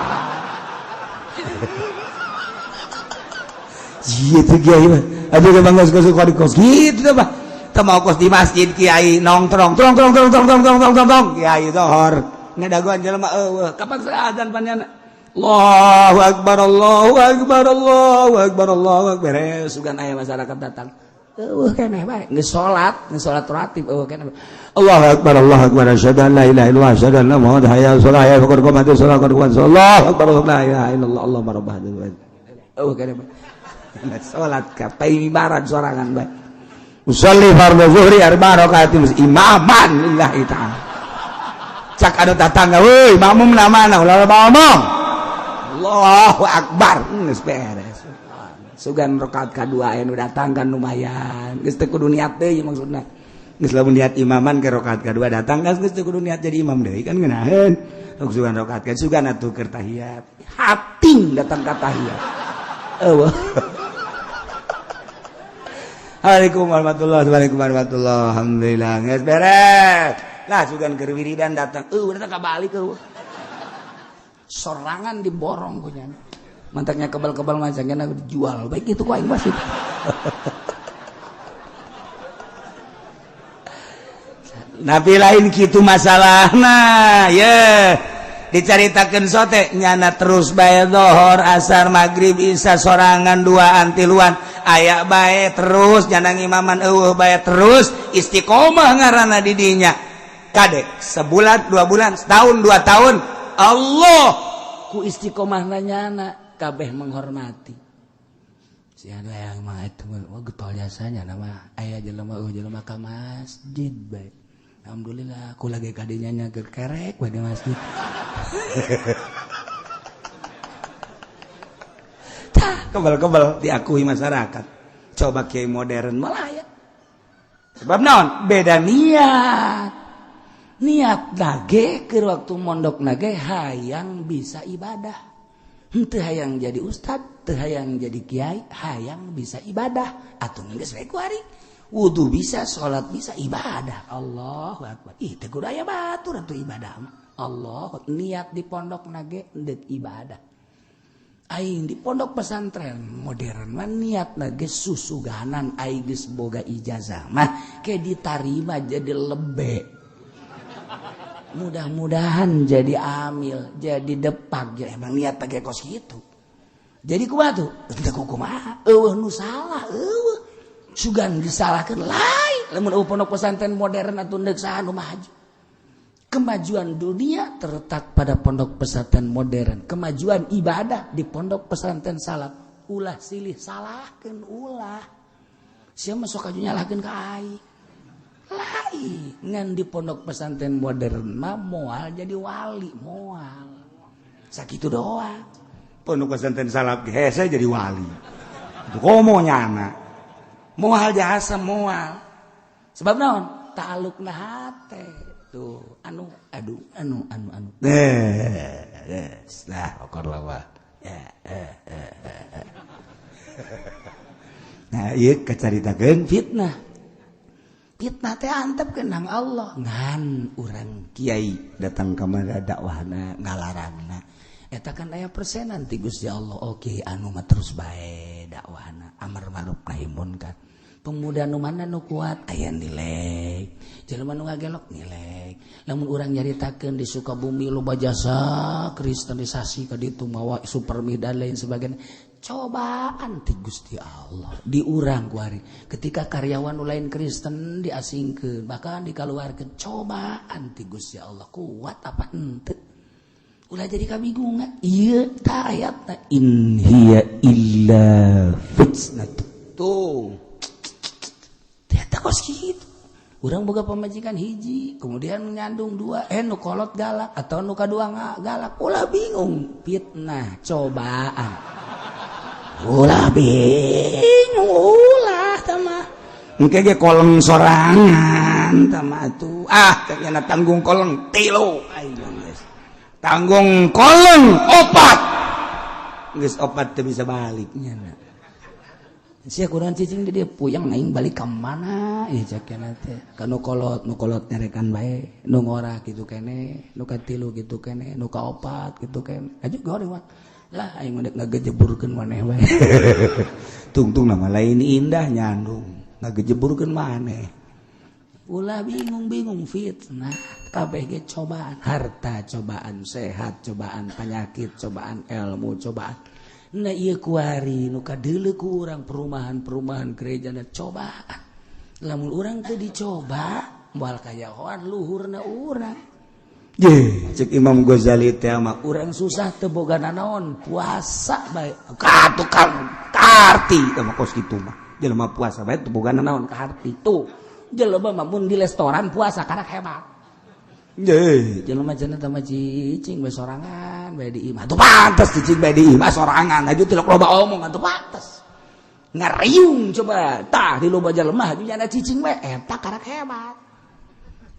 gitu kiai mah aduh ke bangga suka di kos gitu teh mah teu mau kos di masjid kiai nongtrong trong trong trong trong trong trong trong trong kiai zohor ngadagoan jelema eueuh kapan azan panjana Allahu akbar Allahu akbar Allahu akbar Allahu akbar beres sugan aya masyarakat datang. Eueuh keneh bae geus salat ratib eueuh keneh. Allahu akbar, Allahu akbar, asyhadu an la ilaha illallah, asyhadu anna Muhammadan hayya 'alas shalah, hayya 'alal qamati shalah, qad qamati shalah, Allahu akbar, la ilaha illallah, Allahumma rabb hadzal bait. Eueuh keneh bae. Salat ka paimibaran sorangan bae. Usolli fardhu zuhri arba rakaatin imaman lillahi ta'ala. Cak anu tatangga, euy makmum na mana ulah ngomong. Allahu akbar, geus beres. Sugan rakaat kadua aya nu datang kan lumayan. Geus teu kudu niat deui maksudna. Geus lamun niat imaman ke rakaat kadua datang kan geus teu kudu niat jadi imam deui kan ngeunaheun. Sugan rakaat kan sugan atuh keur tahiyat. Hating datang ka tahiyat. Eueuh. Assalamualaikum warahmatullahi wabarakatuh. Alhamdulillah geus beres. Lah sugan keur wiridan datang, eueuh datang ka balik eueuh. Sorangan diborong ku nya. Mantaknya kebal-kebal macamnya dijual baik itu ku aing wasit. Nabi lain kitu masalahna ye dicaritakeun sote nyana terus bae dohor asar maghrib isya sorangan duaan tiluan aya bae terus nyana ngimaman eueuh bae terus istiqomah ngaranna di dinya kadek sebulan 2 bulan setahun 2 tahun Allah ku istiqomahna nyana kabeh menghormati. Si ada yang mah itu wah getol jasanya nama aya jelema eueuh jelema ka masjid bae. Alhamdulillah aku lagi kadinya nya kerek bae di masjid. Tah kebal-kebal diakui masyarakat. Coba kiai modern malah ya. Sebab naon? Beda niat. Niat nage keur waktu mondok nage hayang bisa ibadah. Henteu hayang jadi ustad, teu hayang jadi kiai, hayang bisa ibadah. Atuh geus we ku ari. Wudu bisa, salat bisa, ibadah. Allahu akbar. Ih teu kudu aya batur atuh ibadah mah. Allah niat di pondok nage deuk ibadah. Aing di pondok pesantren modern mah niat nage susuganan aing geus boga ijazah mah ke ditarima jadi lebe. Mudah-mudahan jadi amil, jadi depak, ya emang niat pakai kos gitu. Jadi kumaha tuh? Teu kumaha? Eueuh nu salah, eueuh. Sugan disalahkeun lain. Lamun eueuh pondok pesantren modern atuh deuk saha nu maju. Kemajuan dunia terletak pada pondok pesantren modern. Kemajuan ibadah di pondok pesantren salaf. Ulah silih salahkeun ulah. Sia mah sok aju nyalahkeun ka aing. Lain ngan di pondok pesantren modern mah moal jadi wali moal sakitu doang. Pondok pesantren salaf hese jadi wali komo nyana moal jasa moal sebab naon ta'alluqna hate tuh anu aduh anu anu anu lah okor lawa nah ieu kacaritakeun fitnah. Fitnah teh antep kenang Allah ngan urang kiai datang ka mana dakwahna ngalarangna eta kan aya persenan ti Gusti Allah. Oke anu mah terus bae dakwahna amar ma'ruf nahi munkar. Pemuda nu mana nu kuat aya nilai, jelema nu ngagelok nilai. Lamun urang nyaritakeun di Sukabumi loba jasa kristenisasi ka ditu mawa supermi dan lain sebagainya. Cobaan ti Gusti Allah di urang kuari ketika karyawan nu lain Kristen diasingkeun bahkan dikaluarkeun cobaan ti Gusti Allah kuat apa henteu ulah jadi kabingungan ieu ta ayatna in hiya illa fitnah tuh ternyata kos kitu urang boga pamajikan hiji kemudian nyandung dua nu kolot galak atau nu kadua galak ulah bingung fitnah cobaan ulah bingung ulah tama engke ge koleng sorangan tama atuh ah ternyata tanggung koleng tilu aing geus tanggung koleng opat geus opat teu bisa balik nya sia kurang cicing di dia puyeng aing balik ka mana ieu cek kana teh ka nu kolot nyarekan bae nu ngora kitu kene nu katilu kitu kene nu kaopat kitu kene aju goreng mah lah aing mah ngagejeburkeun maneh bae tungtung nama lain indah nyandung ngagejeburkeun maneh ulah bingung-bingung fitnah kabeh ge cobaan harta cobaan sehat cobaan penyakit cobaan ilmu cobaan Nah, ieu kuari nu kadeuleu ku urang perumahan-perumahan gereja na cobaan. Lamun urang teu dicoba, moal kayahoan luhurna urang. Ye, cek Imam Ghazali teh mah. Urang susah teu boga nanaon, puasa bae. Ka tukang karti teh mah kos kitu mah. Jelema puasa bae teu boga nanaon. Karti tuh. Jelema mah mun di restoran puasa karak hebat. Ye, jelema cenah teh mah cicing bae sorangan bae di imah. Tuh pantes cicing bae di imah sorangan aju tilok loba omong atuh pantes. Ngariung coba tah di loba jelema aju nyana cicing bae eta karak hebat.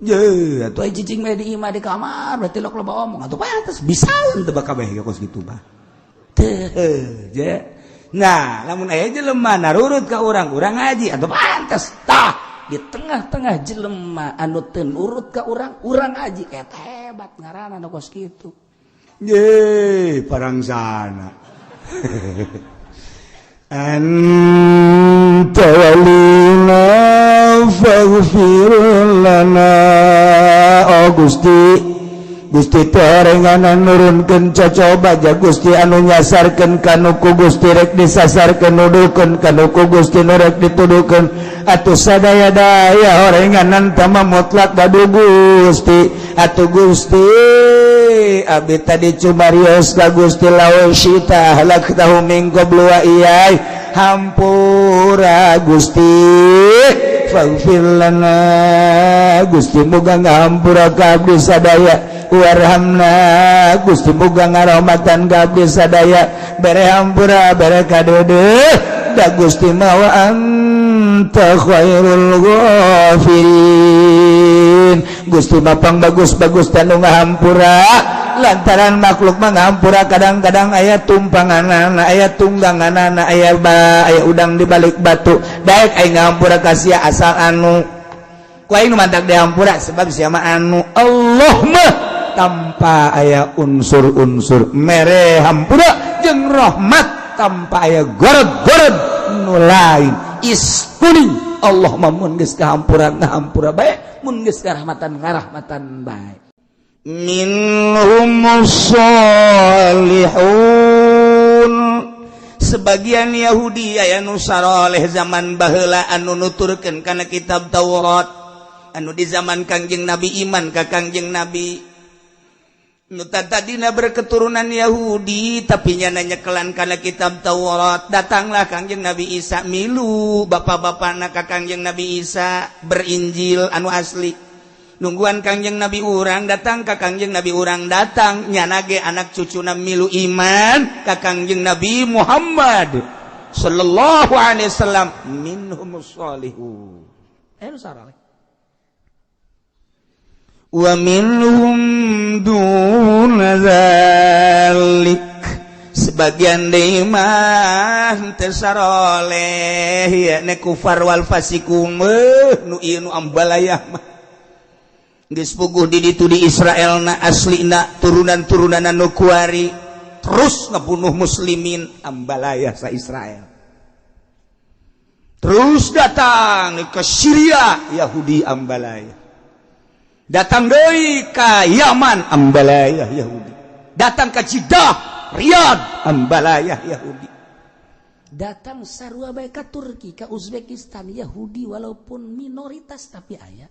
Ye, atuh atuh cicing bae di imah di kamar bae tilok loba omong atuh pantes bisa teu bakal bae kos kitu mah. Teu, je. Nah, lamun aya jelema narurut ka urang, urang ngaji atuh pantes tah. Di tengah-tengah jelema anu teu nurut ka urang, urang ngaji eta hebat ngaranna nu kos kitu. Ye, parangsana. Anta walina faghfir lana. Oh Gusti, Gusti teorenganan nurunkeun cocoba ja Gusti anu nyasarkeun kanu ku Gusti rek disasarkeun, nuduhkeun kanu ku Gusti nu rek dituduhkeun. Atuh sadaya-daya orenganan tama mutlak badu Gusti. Atuh Gusti, abdi tadi cumarios ka Gusti, law syita ahlaktahu min qablu wa iyai. Hampura Gusti, faghfir lana. Gusti, muga ngahampura ka abdi sadaya. Warhamna, Gusti, muga ngarahmatan ka abdi sadaya. Bere hampura, bere kadeudeuh da Gusti mah wa anta khairul ghafirin. Gusti mah pang bagus-bagus tanu ngahampura, lantaran makhluk mah ngahampura kadang-kadang aya tumpanganana, aya tungganganana, aya ba aya udang di balik batu. Daek aing ngahampura ka sia asal anu ku aing nu mantak dihampura, sebab sia mah anu. Allah mah tanpa aya unsur-unsur mere hampura jeung rahmat, tanpa aya gorod-gorod nu lain iskuning. Allah mah mun geus kahampura ngahampura bae, mun geus karahmatan ngarahmatan bae. Minhumus solihun, sebagian Yahudi aya nu saroleh zaman baheula anu nuturkeun kana kitab Taurat, anu di zaman Kangjeng Nabi iman ka Kangjeng Nabi, nu tadina berketurunan Yahudi tapi nyana nyekelan kana kitab Taurat. Datanglah Kangjeng Nabi Isa, milu bapak-bapakna ka Kangjeng Nabi Isa berinjil anu asli, nungguan Kangjeng Nabi urang datang. Ka Kangjeng Nabi urang datang, nyana ge anak cucuna milu iman ka Kangjeng Nabi Muhammad sallallahu alaihi wasallam. Minhumus salihun, eh nu saroleh, wa minhum duna dzalik, sebagian deui mah teu saroleh, yakni kufar wal fasiqun. Nu ieu nu ambalayah mah geus puguh di ditu di Israel na aslina turunan-turunan nu kuari terus ngabunuh muslimin, ambalayah sa Israel. Terus datang ke Syria, Yahudi ambalayah. Datang deui ka Yaman, ambalayah Yahudi. Datang ke Jeddah, Riyadh, ambalayah Yahudi. Datang sarua bae ka Turki, ka Uzbekistan, Yahudi walaupun minoritas tapi aya.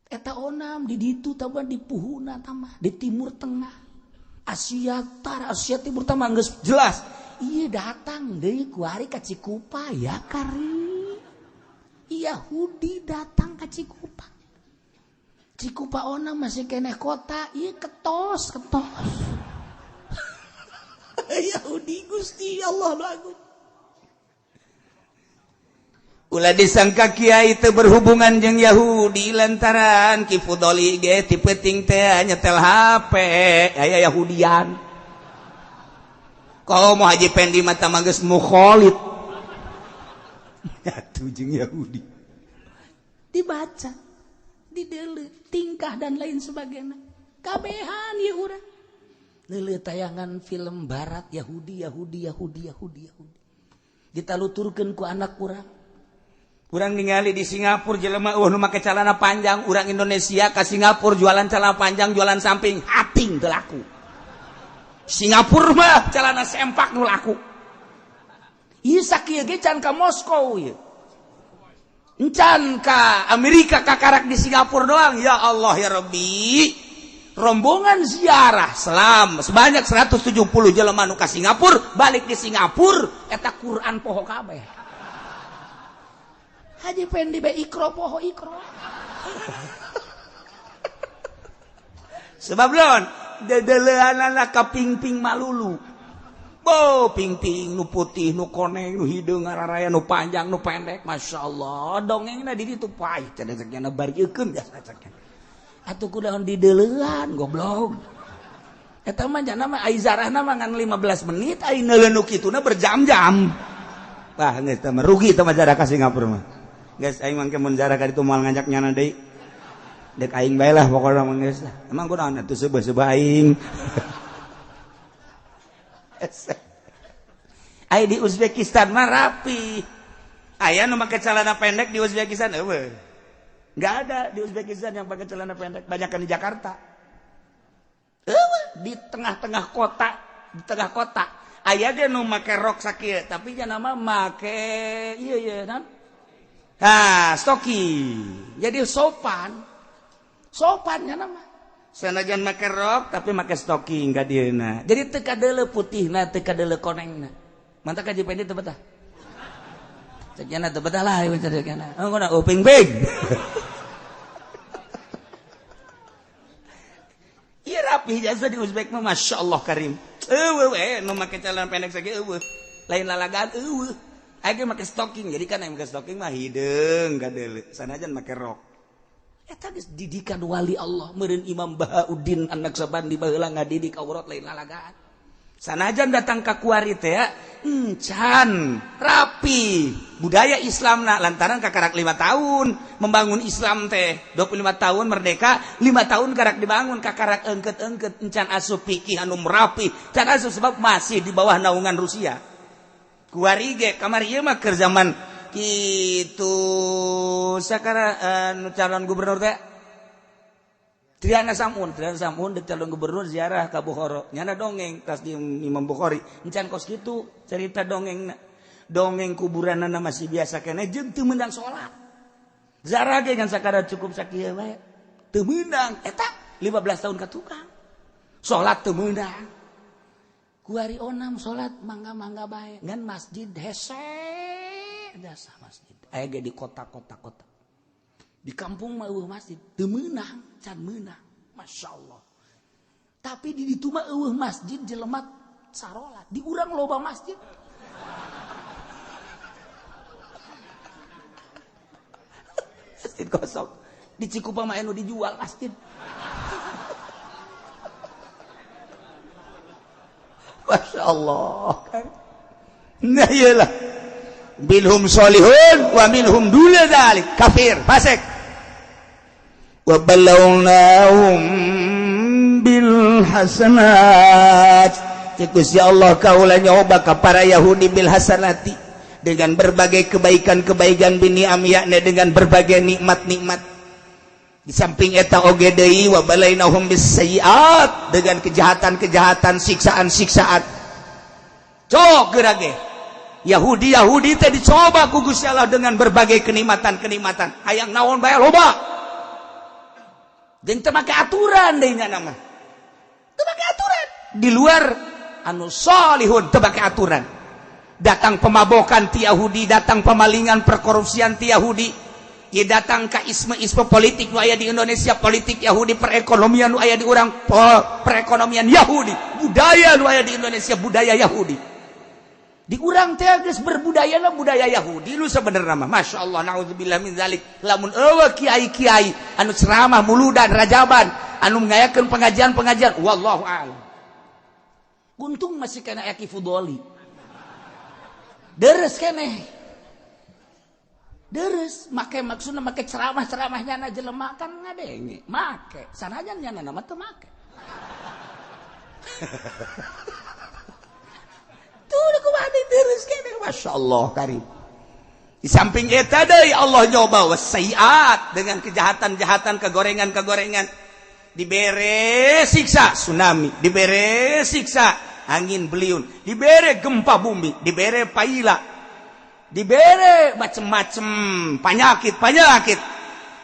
Eta onam di ditu tambah di puhuna tambah di Timur Tengah, Asia Utara, Asia Timur tambah geus jelas. Iya, datang deui kuari ka Cikupa ya kari. Yahudi datang ka Cikupa. Cikupa onam masih keneh kota, iya ketos ketos. Yahudi, Gusti Allah nu agung. Ulah disangka kiai teu berhubungan jeung Yahudi lantaran Ki Fudoli ge ti peuting teh nyetel HP aya Yahudian. Komo Haji Pendi mata mah geus mukholid. Atuh jeung Yahudi. Dibaca, dideuleu, tingkah dan lain sebagainya. Kabehan ieu urang. Leuleuh tayangan film barat Yahudi, Yahudi, Yahudi, Yahudi, Yahudi. Ditaluturkeun ku anak urang. Urang ningali di Singapura jelema eueuh nu make celana panjang, urang Indonesia ka Singapura jualan celana panjang, jualan samping, hating teu laku. Singapura mah celana sempak nu laku. Ieu sakieu ge can ka Moskow ieu. Encan ka Amerika kakarak di Singapura doang. Ya Allah ya Rabbi. Rombongan ziarah selam sebanyak 170 jelema nu ka Singapura, balik di Singapura eta Quran poho kabeh. Haji Pendi be ikro poho ikro. Sebab lawan dedeleanana ka pingping malulu. Bo pingping nu putih nu koneng nu hideung ngararaya nu panjang nu pendek, Masya Allah dongengna di ditu paeh cenah cekna bariekeun biasa cekna. Atuh kudaon dideulean goblok. Eta mah jana mah ai zarahna mah ngan 15 menit ai neuleun nu kituna berjam-jam. Wah geus teh mah rugi teh mah jarah ka Singapura mah. Geus aing mangke mun jarah ka ditu moal ngajak nyana deui. Dek aing bae lah pokona mah geus lah. Emang kunaon atuh seubeuh-seubeuh aing. Ai di Uzbekistan mah rapi. Aya nu make celana pendek di Uzbekistan eueuh. Nggak ada di Uzbekistan yang pakai celana pendek, banyakan di Jakarta. Di tengah-tengah kota, di tengah kota. Aya ge nu make rok sakieu, tapi nya nama make ieu ieu naon? Ha, stocking. Jadi sopan. Sopan nya nama. Sanajan make rok tapi make stocking ka dieuna. Jadi teu kadeuleu putihna, teu kadeuleu konengna. Mantap ka Pendi teu betah. Cekna teu betah lah ieu cekna. Oh kuna uping big. Ieu rapi jasa di Uzbek mah Masya Allah karim. Eueuh we nu make celana pendek sakieu eueuh. Lain lalagaan eueuh. Aya ge make stocking. Jadi kan aya make stocking mah hideung kadeuleu. Sanajan make rok. Eta geus didikan wali Allah meureun Imam Bahauddin anak Sabandi baheula ngadidik aurat lain lalagaan. Sanajan datang ka kuari teh encan rapi budaya Islamna lantaran kakarak 5 tahun membangun Islam teh 25 tahun merdeka 5 tahun karak dibangun kakarak engket-engket encan asup fikih anu rapi can asup sebab masih di bawah naungan Rusia. Kuari ge kamari ieu mah keur zaman kitu sakara nu calon gubernur teh Triana Samun di calon gubernur ziarah ka Bukhara. Nyana dongeng tas di Imam Bukhari. Encan kos kitu cerita dongengna. Dongeng kuburanana masih biasa keneh jeung teu meunang salat. Ziarah ge ngan sakadar cukup sakieu bae. Teu meunang eta 15 tahun ka tukang. Salat teu meunang. Kuari onam salat mangga-mangga bae. Ngan masjid hese jasa masjid. Aya ge di kota-kota kota. Di kampung mah eueuh masjid teu meunang, can meunang. Masya Allah. Tapi di ditu mah eueuh masjid jelema sarolat. Di urang loba masjid. Masjid kosong. Di Cikupa mah anu dijual masjid. Masya Allah. Nah iyalah. Minhum solihun wa minhum duna dzalik kafir fasik. Wa balawnahum bil hasanat. Cek Gusti Allah kaula nyoba ka para Yahudi bil hasanati dengan berbagai kebaikan-kebaikan biniam yakni dengan berbagai nikmat-nikmat. Di samping eta oge deui wa balainahum bis sayyiat dengan kejahatan-kejahatan, siksaan-siksaan. Cok geura ge. Yahudi-Yahudi teh dicoba ku Gusti Allah dengan berbagai kenikmatan-kenikmatan. Hayang naon bae loba. Jeung teu make aturan deui nya mah. Teu make aturan. Di luar anu solihun teu make aturan. Datang pemabokan ti Yahudi, datang pemalingan perkorupsian ti Yahudi. Ye datang ka isme-isme politik nu aya di Indonesia, politik Yahudi, perekonomian nu aya di urang, perekonomian Yahudi, budaya nu aya di Indonesia, budaya Yahudi. Di urang teh geus berbudayana budaya Yahudi lu sebenarnya mah. Masya Allah, naudzubillah min zalik. Lamun eueuh kiai-kiai anu ceramah muludan rajaban, anu ngayakeun pengajian-pengajian, wallahu a'lam. Untung masih kena Eki Fudoli. Deres keneh. Deres make maksudna make ceramah-ceramah nyana jelema kan ngadenge. Make sanajan nyana mah teu make. Tuh kumaha terus keneh Masya Allah karim. Di samping eta deui Allah nyoba wasayiat dengan kejahatan-jahatan, kegorengan-kegorengan. Dibere siksa tsunami, dibere siksa angin beliun, dibere gempa bumi, dibere paila, dibere macem-macem penyakit-penyakit.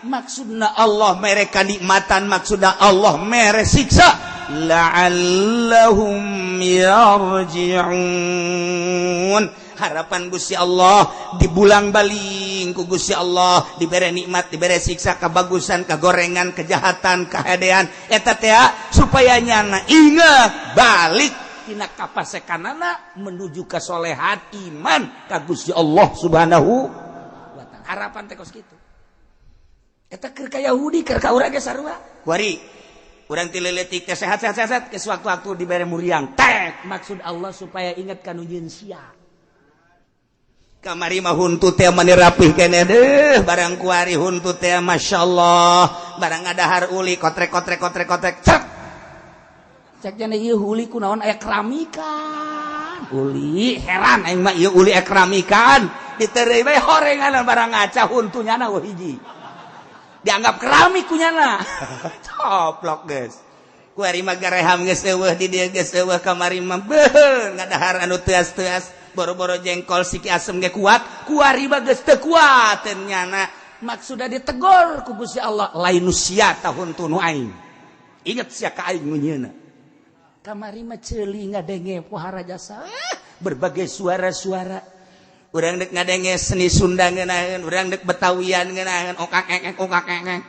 Maksudna Allah mere kanikmatan, maksudna Allah mere siksa. La'allahum yarji'un. Harapan Gusti Allah dibulang baling ku Gusti Allah, dibere nikmat, dibere siksa, kebagusan, kegorengan, kejahatan, kehadean eta teh supaya nyana ingat balik tina kapasekanana menuju kesolehan iman ka Gusti Allah Subhanahu wa taala. Harapan teh kos kitu. Eta keur ka Yahudi, keur ka urang ge sarua. Kuari urang ti leutik teh sehat sehat sehat, ke sewaktu-waktu dibere muriang tek, maksud Allah supaya ingat ka nu nyieun sia. Kamari mah huntu teh mani rapih keneh deuh, barang kuari huntu teh masyaallah, barang ngadahar uli kotrek kotrek kotrek kotrek cek. Cek jane ieu uli kunaon aya keramikan. Uli heran aing mah ieu uli aya keramikan, ditereuy bae horengan barang ngaca huntu nyana eueuh hiji. Dianggap keramik kunyana. Coplok geus. Kuari mah gareham geus eueuh di dieu geus eueuh, kamari mah beuh ngadahar anu teuas-teuas, boro-boro jengkol siki asem ge kuat, kuari mah geus teu kuat nyana. Maksudna ditegor ku Gusti Allah, lain nu sia tah huntu nu aing. Ingat sia ka aing nu nyieuna. Kamari mah ceuli ngadenge pohara jasa berbagai suara-suara. Urang dek ngadenge seni Sunda ngeunaheun, urang dek Betawian ngeunaheun, okak ekek okak ekek.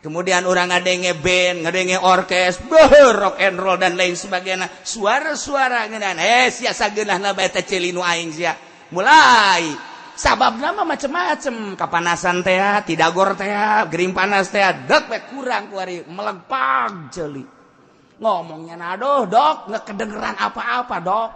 Kemudian urang ngadenge band, ngadenge orkes, beuh rock and roll dan lain sebagainya. Suara-suara ngeunaheun, sia sageunahna bae teh ceuli nu aing sia. Mulai sababna mah macem-macem, kapanasan teh, tidagor teh, gering panas teh, dek we kurang kuari melegpag ceuli. Ngomongnya aduh dok, nggak kedengeran apa-apa dok.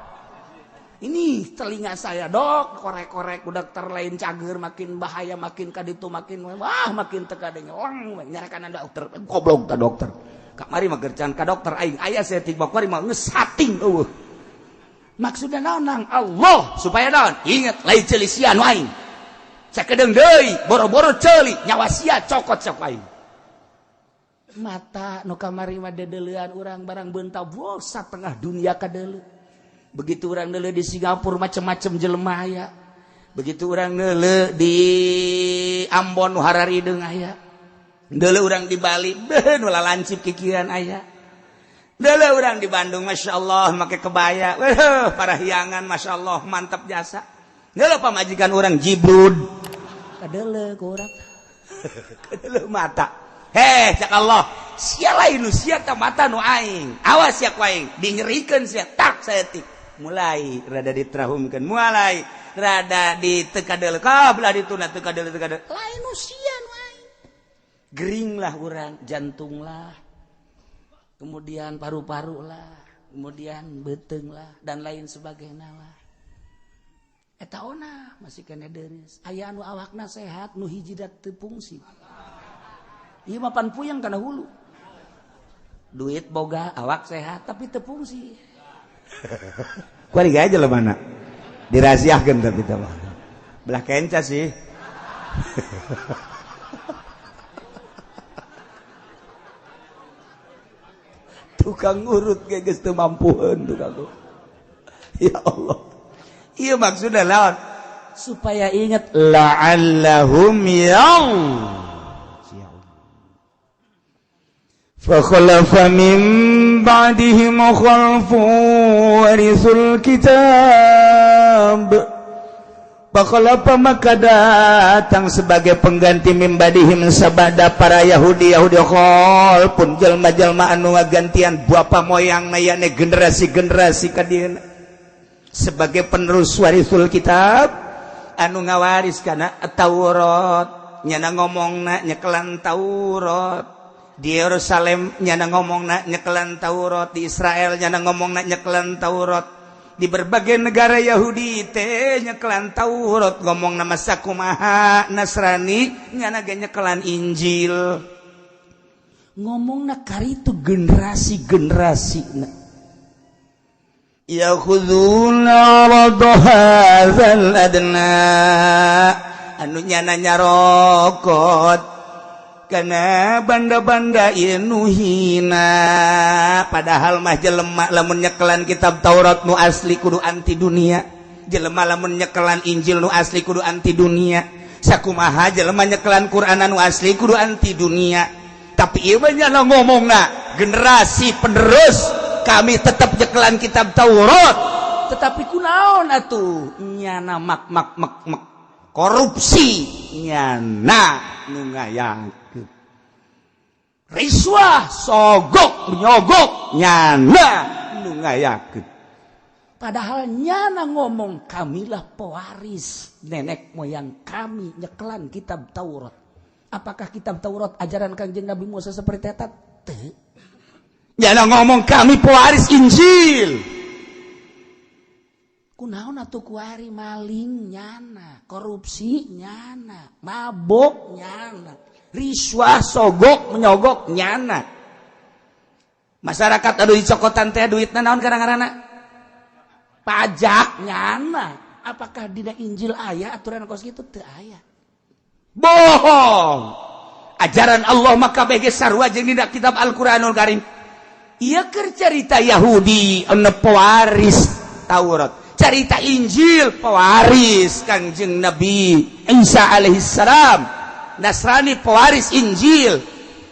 Ini telinga saya dok, korek-korek dokter lain cager, makin bahaya, makin kaditu, makin wah, makin teka denge lang nyarakan dokter, goblok ta dokter. Kamari mah gercan ka dokter aing aya saeutik mah kuari mah geus sating eueuh. Maksudna naon nang Allah supaya naon? Ingat lain ceuli sia nu aing. Sakedeung deui boro-boro ceuli nyawa sia cokot sok aing. Mata nu kamari mah dedeleuan urang barang beunta wo satengah dunia kadeuleu. Begitu orang neuleuh di Singapura macam-macam jelema aya. Begitu orang neuleuh di Ambon nu hararideung aya. Neuleuh urang di Bali beuh nu lalancip kikiran aya. Neuleuh urang di Bandung masyaallah make kebaya. Weuh parahyangan masyaallah mantap jasa. Neuleuh pamajikan urang jibrud. Kadeuleuh ku urang. Kadeuleuh mata. Heh cak Allah, sia lain nu sia ta mata nu aing. Awas sia ku aing, dinyerikeun sia tak saeutik. Mulai rada diterahumkan, mulai rada ditekadel kabelah dituna tekadel tekadel. Lain nu sia nu aing. Gering lah urang, jantung lah. Kemudian paru-paru lah, kemudian beuteung lah dan lain sebagainya lah. Eta ona masih kena deris. Aya anu awakna sehat nu hiji dat teu fungsi. Ieu mah pan puyeng kana hulu. Duit boga, awak sehat tapi teu fungsi. Kuari aja lah mana dirahasiakeun tapi teh mah. Belah kenca sih. Tukang urut ge geus teu mampueun tukang urut. Ya Allah. Ieu maksudna lawan supaya ingat la'allahum yarji'un. فخلف من بعدهم خلف ورثوا الكتاب. Fakhalafa maka datang sebagai pengganti mimbadihim sabada para Yahudi Yahudi khalfun jalma-jalma anu ngagantian bapa moyang mayane generasi-generasi kadieuna sebagai penerus warisul kitab anu ngawaris kana Taurat nyana ngomongna nyekelan Taurat di Yerusalem nyana ngomongna nyekelan Taurat di Israel nyana ngomongna nyekelan Taurat di berbagai negara Yahudi teh nyekelan Taurat ngomong nama sakumaha Nasrani nyana ge nyekelan Injil ngomongna karitu generasi-generasi Yakhuduna arada hadzal adna anu nyana nyarokot Karena banda-banda ieu nu hina, padahal mah jelema lamun nyekelan kitab Taurat nu asli kudu anti dunia, jelema lamun nyekelan Injil nu asli kudu anti dunia, sakumaha jelema nyekelan Quran nu asli kudu anti dunia. Tapi ieu mah nyana ngomongna generasi penerus kami tetap nyekelan kitab Taurat, tetapi kunaon atuh nyana mak mak mak mak korupsi, nyana nu ngayakeun riswah, sogok menyogok, nyana nu ngayakeun. Padahal nyana ngomong, "Kamilah pewaris nenek moyang kami nyekelan kitab Taurat." Apakah kitab Taurat ajaran Kangjeng Nabi Musa seperti eta? Teu. Nyana ngomong, "Kami pewaris Injil." Kunaon atuh kuari maling nyana, korupsi nyana, mabok nyana, riswah, sogok menyogok nyana. Masyarakat anu dicokotan teh duitna naon kadang-kadang? Pajak nyana. Apakah dina Injil aya aturan kos kitu? Teu aya. Bohong. Ajaran Allah maka bege sarua jeung dina kitab Al-Qur'anul Karim. Ieu keur carita Yahudi anu pewaris Taurat, carita Injil pewaris Kangjeng Nabi Isa alaihissalam, Nasrani pewaris Injil.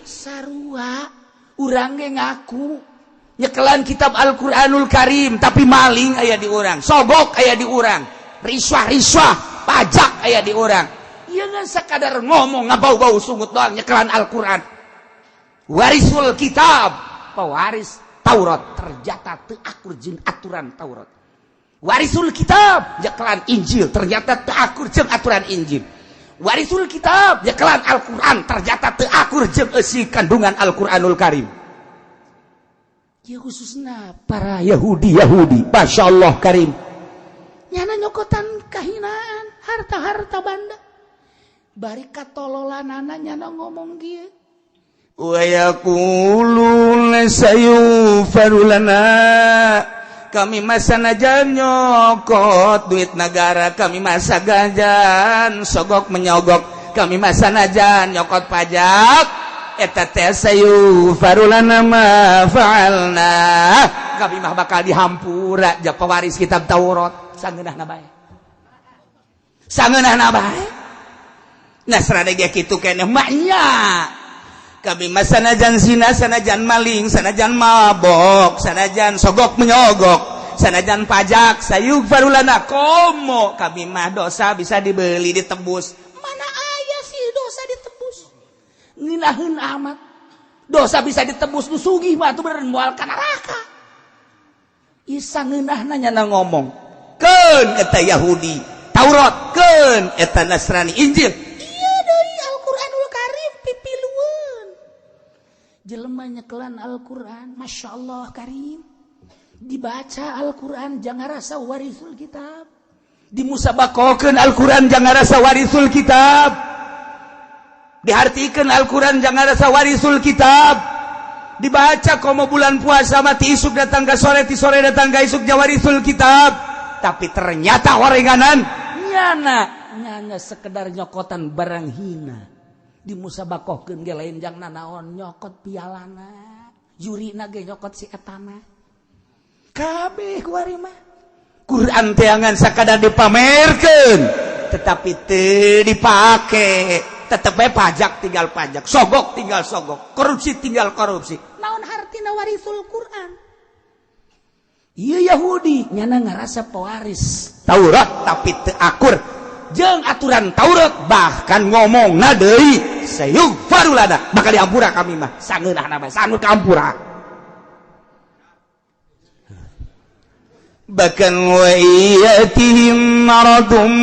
Sarua urang ge ngaku nyekelan kitab Al-Qur'anul Karim, tapi maling aya di urang, sogok aya di urang, riswah-riswah pajak aya di urang. Ieu ngan sakadar ngomong, ngabau-bau sungut doang nyekelan Al-Qur'an, warisul kitab, pewaris Taurat, ternyata teu akur jeung aturan Taurat. Warisul kitab nyekelan Injil, ternyata teu akur jeung aturan Injil. Warisul kitab nyekelan Al-Qur'an, ternyata teu akur jeung eusi kandungan Al-Qur'anul Karim. Ya, khususnya para Yahudi Yahudi, Masya Allah Karim. Nyana nyokotan kahinaan, harta-harta banda, bari katololanana nyana ngomong kieu. Wa yaquluna sayughfaru lana. Kami mah sanajan nyokot duit negara, kami mah sanajan sogok menyogok, kami mah sanajan nyokot pajak, eta teh sayughfaru lana ma fa'alna, kami mah bakal dihampura. Ja pewaris kitab Taurat, sangeunahna bae. Sangeunahna bae. Nasrani ge kitu keneh maknya. Kami mah sanajan zina, sanajan maling, sanajan mabok, sanajan sogok menyogok, sanajan pajak, sayughfaru lana. Komo kami mah dosa bisa dibeli, ditebus. Mana aya sih dosa ditebus? Ngeunaheun amat dosa bisa ditebus. Nu sugih mah atuh bener moal ka neraka. Isa ngeunahna nyana ngomong. Keun eta Yahudi Taurat, keun eta Nasrani Injil. Iya deui, Al-Qur'anul Karim pipilueun. Jelema nyekelan Al-Qur'an, Masya Allah Karim, dibaca Al-Qur'an jangan rasa warisul kitab. Dimusabakokeun Al-Qur'an jangan rasa warisul kitab, dihartikeun Al-Qur'an jangan rasa warisul kitab, dibaca komo bulan puasa mati isuk datang ke sore, ti sore datang ke isuk, jawarisul kitab. Tapi ternyata orenganan nyana nyana sekedar nyokotan barang hina. Dimusabakohkeun ge lain jang nanaon, nyokot pialana, jurina ge nyokot si etana kabeh. Kuari mah Quran teangan sakadar dipamerkeun, tetapi teu dipake. Tetep bae pajak tinggal pajak, sogok tinggal sogok, korupsi tinggal korupsi. Naon hartina warisul Quran? Iya, Yahudi nyana ngerasa pewaris Taurat, tapi teu akur jeung aturan Taurat. Bahkan ngomong deui, sayughfaru lana, bakal diampura kami mah. Sangeunahna bae, sangut kampura. Bahkan wa iyatihim maradum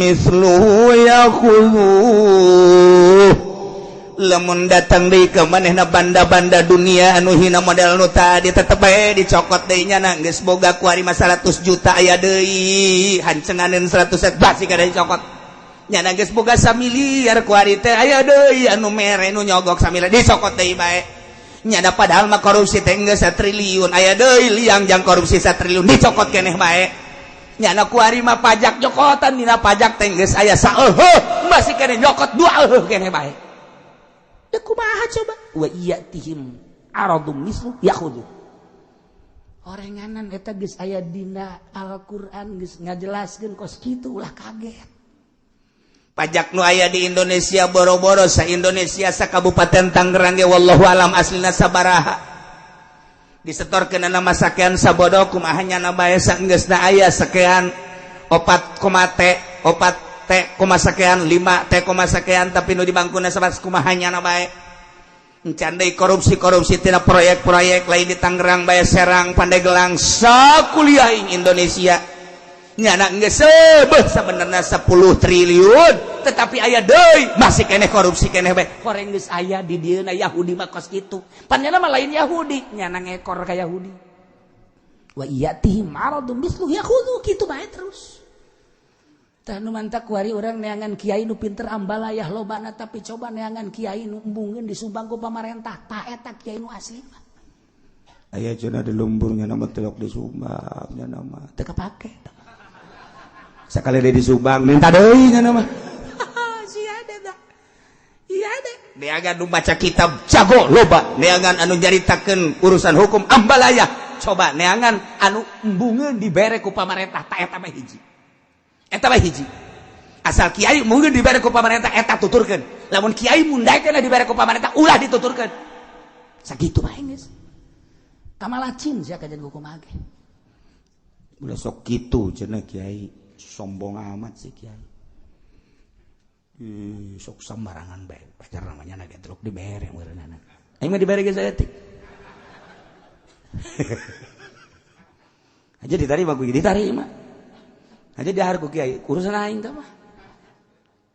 misluhu yakhudhuh. Lamun datang deui ka manehna banda-banda dunia anu hina model nu tadi, tetep bae dicokot deui nya. Geus boga kuari mah 100 juta, aya deui hancenganeun 100 basi kada dicokot nya. Geus boga samiliar kuari teh, aya deui anu mere, nu nyogok samiliar, dicokot deui bae nya. Padahal mah korupsi teh geus triliun, aya deui liang jang korupsi satriliun, dicokot keneh bae nya. Kuari mah pajak nyokotan, dina pajak teh geus aya saeuheuh, masih keneh nyokot dua euheuh keneh bae. Da kumaha coba? Wa iyatihim aradum mislu yakhudhu. Orenganan eta geus aya dina Al-Qur'an, geus ngajelaskeun kos kitu, ulah kaget. Pajak nu aya di Indonesia, boro-boro sa Indonesia, sa Kabupaten Tangerang ge wallahu alam aslina sabaraha disetorkeun nama sakean sabodo. Kumaha nyana bae saenggeusna aya sekian 4 koma T, 4 T koma sekian, 5 T koma sekian, tapi nu di bangkuna sabat. Kumaha nyana bae encan deui korupsi-korupsi tina proyek-proyek lain di Tangerang bae, Serang, Pandeglang, sakuliah Indonesia nyana geus sebeh sebenarnya 10 triliun, tetapi aya deui masih keneh korupsi keneh bae. Horeng geus aya di dieuna Yahudi mah kos kitu. Pan nyana mah lain Yahudi, nyana ngekor ka Yahudi. Wa iyatihim aradum mislu yakhudhu, kitu bae terus. Tah nu mantak kuari urang neangan kiai nu pinter ambalayah lobana, tapi coba neangan kiai nu embungeun disumbang ku pamarentah, tah eta kiai nu asli mah. Aya cenah di lemburnya nama telok disumbang nya nama Teu kapake. Sekali dia disumbang minta deui nya nama. Sia deh. Iya deh. Neangan nu baca kitab jago loba, neangan anu nyaritakeun urusan hukum ambalayah, coba neangan anu embungeun dibere ku pamarentah. Ta eta mah hiji, eta mah hiji. Asal kiai mungkin dibere ku pamarentah, eta tuturkeun. Lamun kiai mundakeun dibere ku pamarentah, ulah dituturkeun. Sakitu bae geus. Kamalacin sia kajian kumaha ge. Ulah sok kitu cenah kiai, sombong amat sih kiai. Ih, sok sembarangan bae. Pacar namanya naga truk dibere meureunana. Aing mah dibere geus saeutik. Aja diterima ku diterima. Aja dahar ku kiai, urusan aing tah mah.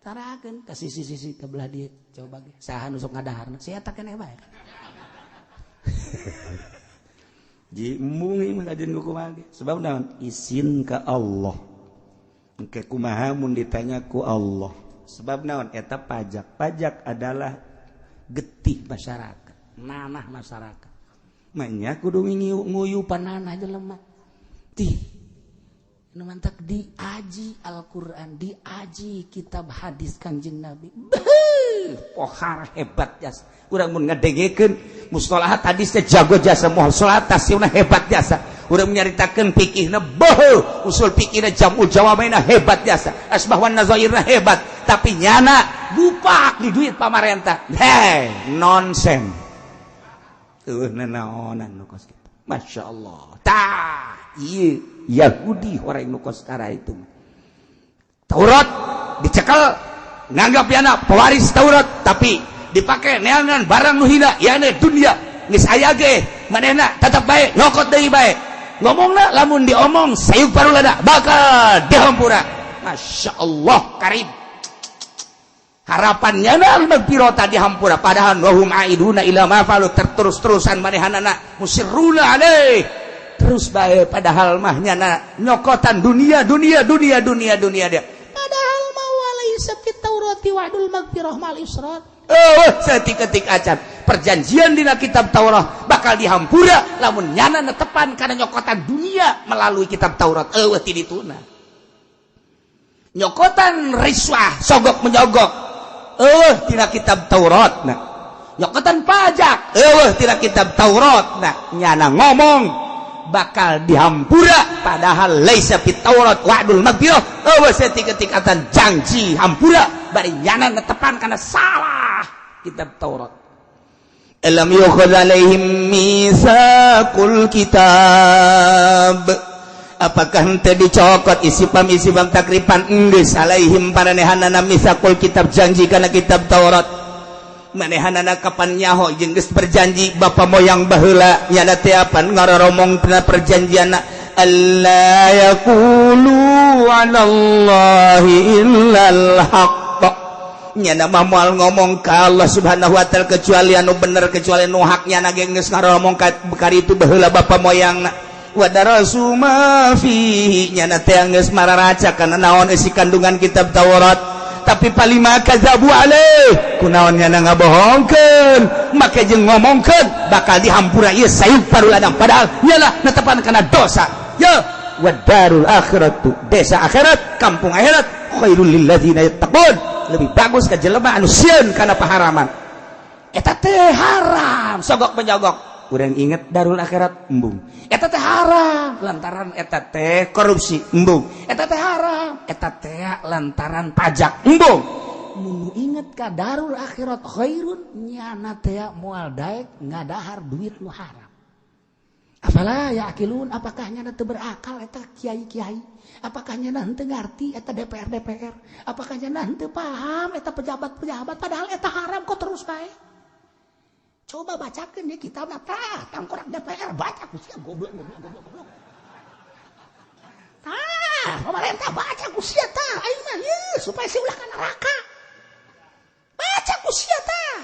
Tarakeun ka sisi-sisi ka belah dieu. Coba ge saha nu sok ngadaharna? Si eta keneh bae. Ji embung ieu mah kajian ku kumaha ge. Sebab naon? Isin ka Allah. Engke kumaha mun ditanya ku Allah. Sebab naon eta pajak? Pajak adalah getih masyarakat, nanah masyarakat. Manya kudu nguyu pananah jelema. Tih. Nu mantak diaji Al-Qur'an, diaji kitab hadis Kanjeng Nabi. Beuh, pohar hebat jasa. Urang mun ngadengekeun mustalahat hadisnya jago jasa, mustalahat tafsirna hebat jasa. Urang nyaritakeun fikihna beuh, usul fikihna jamul jawamaina hebat jasa. Asbah wan nazairna hebat, tapi nyana dupak di duit pamarentah. Hei, nonsen. Eueuh nanaonan nu kos kitu. Masya Allah. Tah, ieu Yahudi orang nu kos kara itu. Taurat dicekel nganggap yana pewaris Taurat, tapi dipakai neangan barang nu hina, yana dunia. Geus aya ge manehna tetep bae nyokot deui bae. Ngomongna lamun diomong sayuk parulada bakal dihampura. Masya Allah karib. Harapannya na magfirata dihampura, padahal wahum aiduna ila ma falu, terus-terusan manehanana musirruna alaih terus bae, padahal mah nyana nyokotan dunia dunia dunia dunia dunia dia. Padahal mah walaisa fit taurati wa'dul magfirah mal israt. Oh, setik-ketik acan perjanjian dina kitab Taurat bakal dihampura lamun nyana netepan kana nyokotan dunia melalui kitab Taurat. Eueuh ti dituna nyokotan riswah sogok menyogok, eueuh tina kitab Taurat. Nah, nyokotan pajak eueuh tina kitab Taurat. Nah, nyana ngomong bakal dihampura, padahal laisa fit Taurat wa'dul magfirah. Eueuh setik-ketik atan janji hampura bari nyana netepan kana salah kitab Taurat. Alam yukhadh alaihim mitsaqul kitab, apakah henteu dicokot isipam isipam takripan enggeus alaihim paranehanana mitsaqul kitab, janji kana kitab Taurat. Manehanana kapan nyaho jeung geus berjanji bapa moyang baheula nyana teh apan ngaroromong tina perjanjianna alla yaqulu 'alallahi illal haqq. Nyana mah moal ngomong ka Allah Subhanahu wa taala kecuali anu bener, kecuali nu hak. Nyana ge geus ngaromong ka itu baheula bapa moyangna. Wa darasu ma fihi, nyana teh geus mararaca kana naon isi kandungan kitab Taurat, tapi palima kadzabu alaih, kunaon nyana ngabohongkeun make jeung ngomongkeun bakal dihampura ieu sayuk paruladang, padahal nyana netepan kana dosa. Ya wa darul akhiratu, desa akhirat, kampung akhirat, khairul lil ladzina yattaqun, lebih bagus ka jelema anu sieun kana paharaman. Eta teh haram sogok menyogok. Urang inget darul akhirat, embung. Eta teh haram lantaran eta teh korupsi, embung. Eta teh haram, eta teh lantaran pajak, embung. Mun inget ka darul akhirat khairun, nyana teh moal daek ngadahar duit nu haram. Afala yaqilun, apakah nyana teu berakal eta kiai-kiai? Apakah nyana henteu ngarti eta DPR DPR? Apakah nyana henteu paham eta pejabat-pejabat, padahal eta haram kok terus bae? Coba bacakeun ya kitab tah, tangkorak DPR baca ku sia, goblok goblok goblok goblok. Tah, pemerintah baca ku sia tah, aing mah ieu supaya si ulah ka neraka. Baca ku sia tah.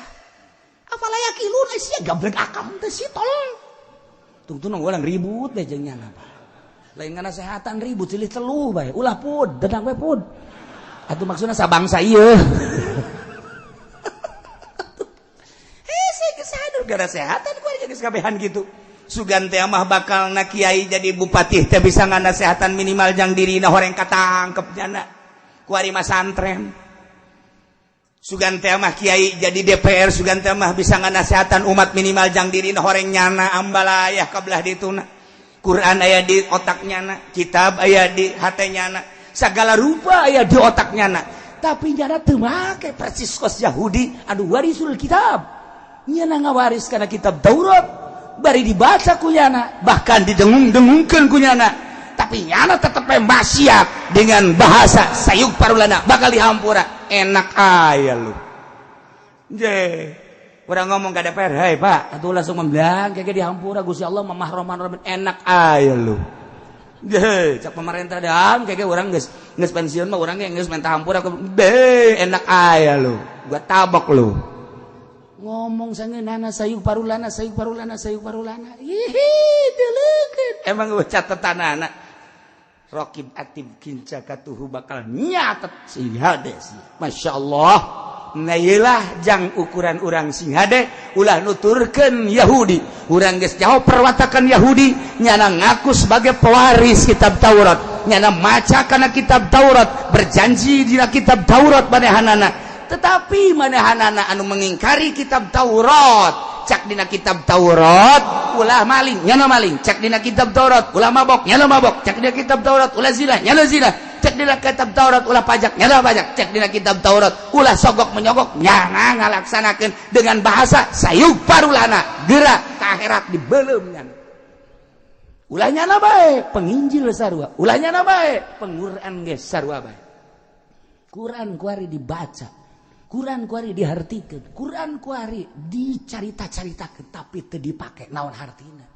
Afala yaqilun, sia gablek akal teh si tolol. Tungtung orang ribut deh jeung nyana, Pak. Lain nganasehatan, ribut silih teluh bae. Ulah pud, dedang we pud. Atuh maksudna sabangsa ieu. Hese geus sadur gara sehatan ku geus kabehan gitu. Sugan teh mah bakal na kiai jadi bupati teh bisa nganasehatan minimal jang dirina horeng katangkep nyana. Ku ari mah santren. Sugan teh mah kiai jadi DPR, sugan teh mah bisa nganasehatan umat minimal jang dirina horeng nyana ambalayah kabelah dituna. Quran aya di otak nyana, kitab aya di hate nyana, segala rupa aya di otak nyana. Tapi nyana teu make persis kos Yahudi anu warisul kitab. Nyana ngawaris kana kitab Taurat, bari dibaca ku nyana, bahkan didengung-dengungkeun ku nyana. Tapi nyana tetep maksiat dengan bahasa sayuk parulana bakal dihampura. Enak aya lu. Je, urang ngomong ka DPR, "Hei Pak," atuh langsung membilang kayak dihampura Gusti Allah mamah roman roman, enak aya lu. Je, cak pemerintah dam kayak urang geus geus pensiun mah urang geus minta hampura, be enak aya lu. Gua tabok lu. Ngomong sangeunana sayuk parulana sayuk parulana sayuk parulana. Hihi, deleukeun. Emang gua catetanana. Rokib atib kinca katuhu bakal nyatet sing hade. Masya Allah. Nah iyalah jang ukuran urang sing hade ulah nuturkeun Yahudi. Urang geus jauh perwatakan Yahudi, nyana ngaku sebagai pewaris kitab Taurat, nyana maca kana kitab Taurat, berjanji dina kitab Taurat manehanana. Tetapi manehanana anu mengingkari kitab Taurat. Cak dina kitab Taurat ulah maling, nyana maling. Cak dina kitab Taurat ulah mabok, nyana mabok. Cak dina kitab Taurat ulah zina, nyana zina. Cek dina kitab Taurat ulah pajak, nyana pajak. Cek dina kitab Taurat ulah sogok menyogok, nyana ngalaksanakeun dengan bahasa sayuk parulana gerak ke akhirat dibelum nyana. Ulah nyana bae penginjil sarua, ulah nyana bae penguran ge sarua bae. Quran kuari dibaca, Quran kuari dihartikeun, Quran kuari dicarita-caritakeun tapi teu dipake, naon hartina?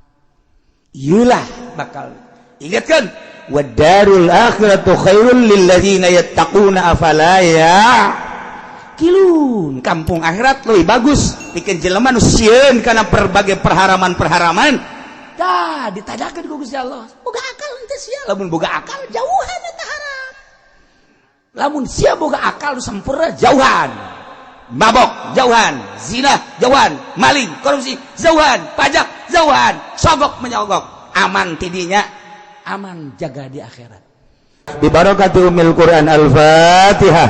Iyalah bakal ingatkan wadarul akhiratu khairul lil ladzina yattaquna afala ya'qilun. Kampung akhirat lebih bagus bikin jelema nu sieun kana berbagai perharaman-perharaman. Tah ditadakeun ku Gusti Allah. Boga akal henteu sia? Lamun boga akal jauhan eta haram. Lamun sia boga akal sempurna, jauhan mabok, jauhan zina, jauhan maling, korupsi, jauhan pajak, jauhan sogok menyogok, aman tidinya, aman jaga di akhirat. Bi barakati umil Quran. Al-Fatihah.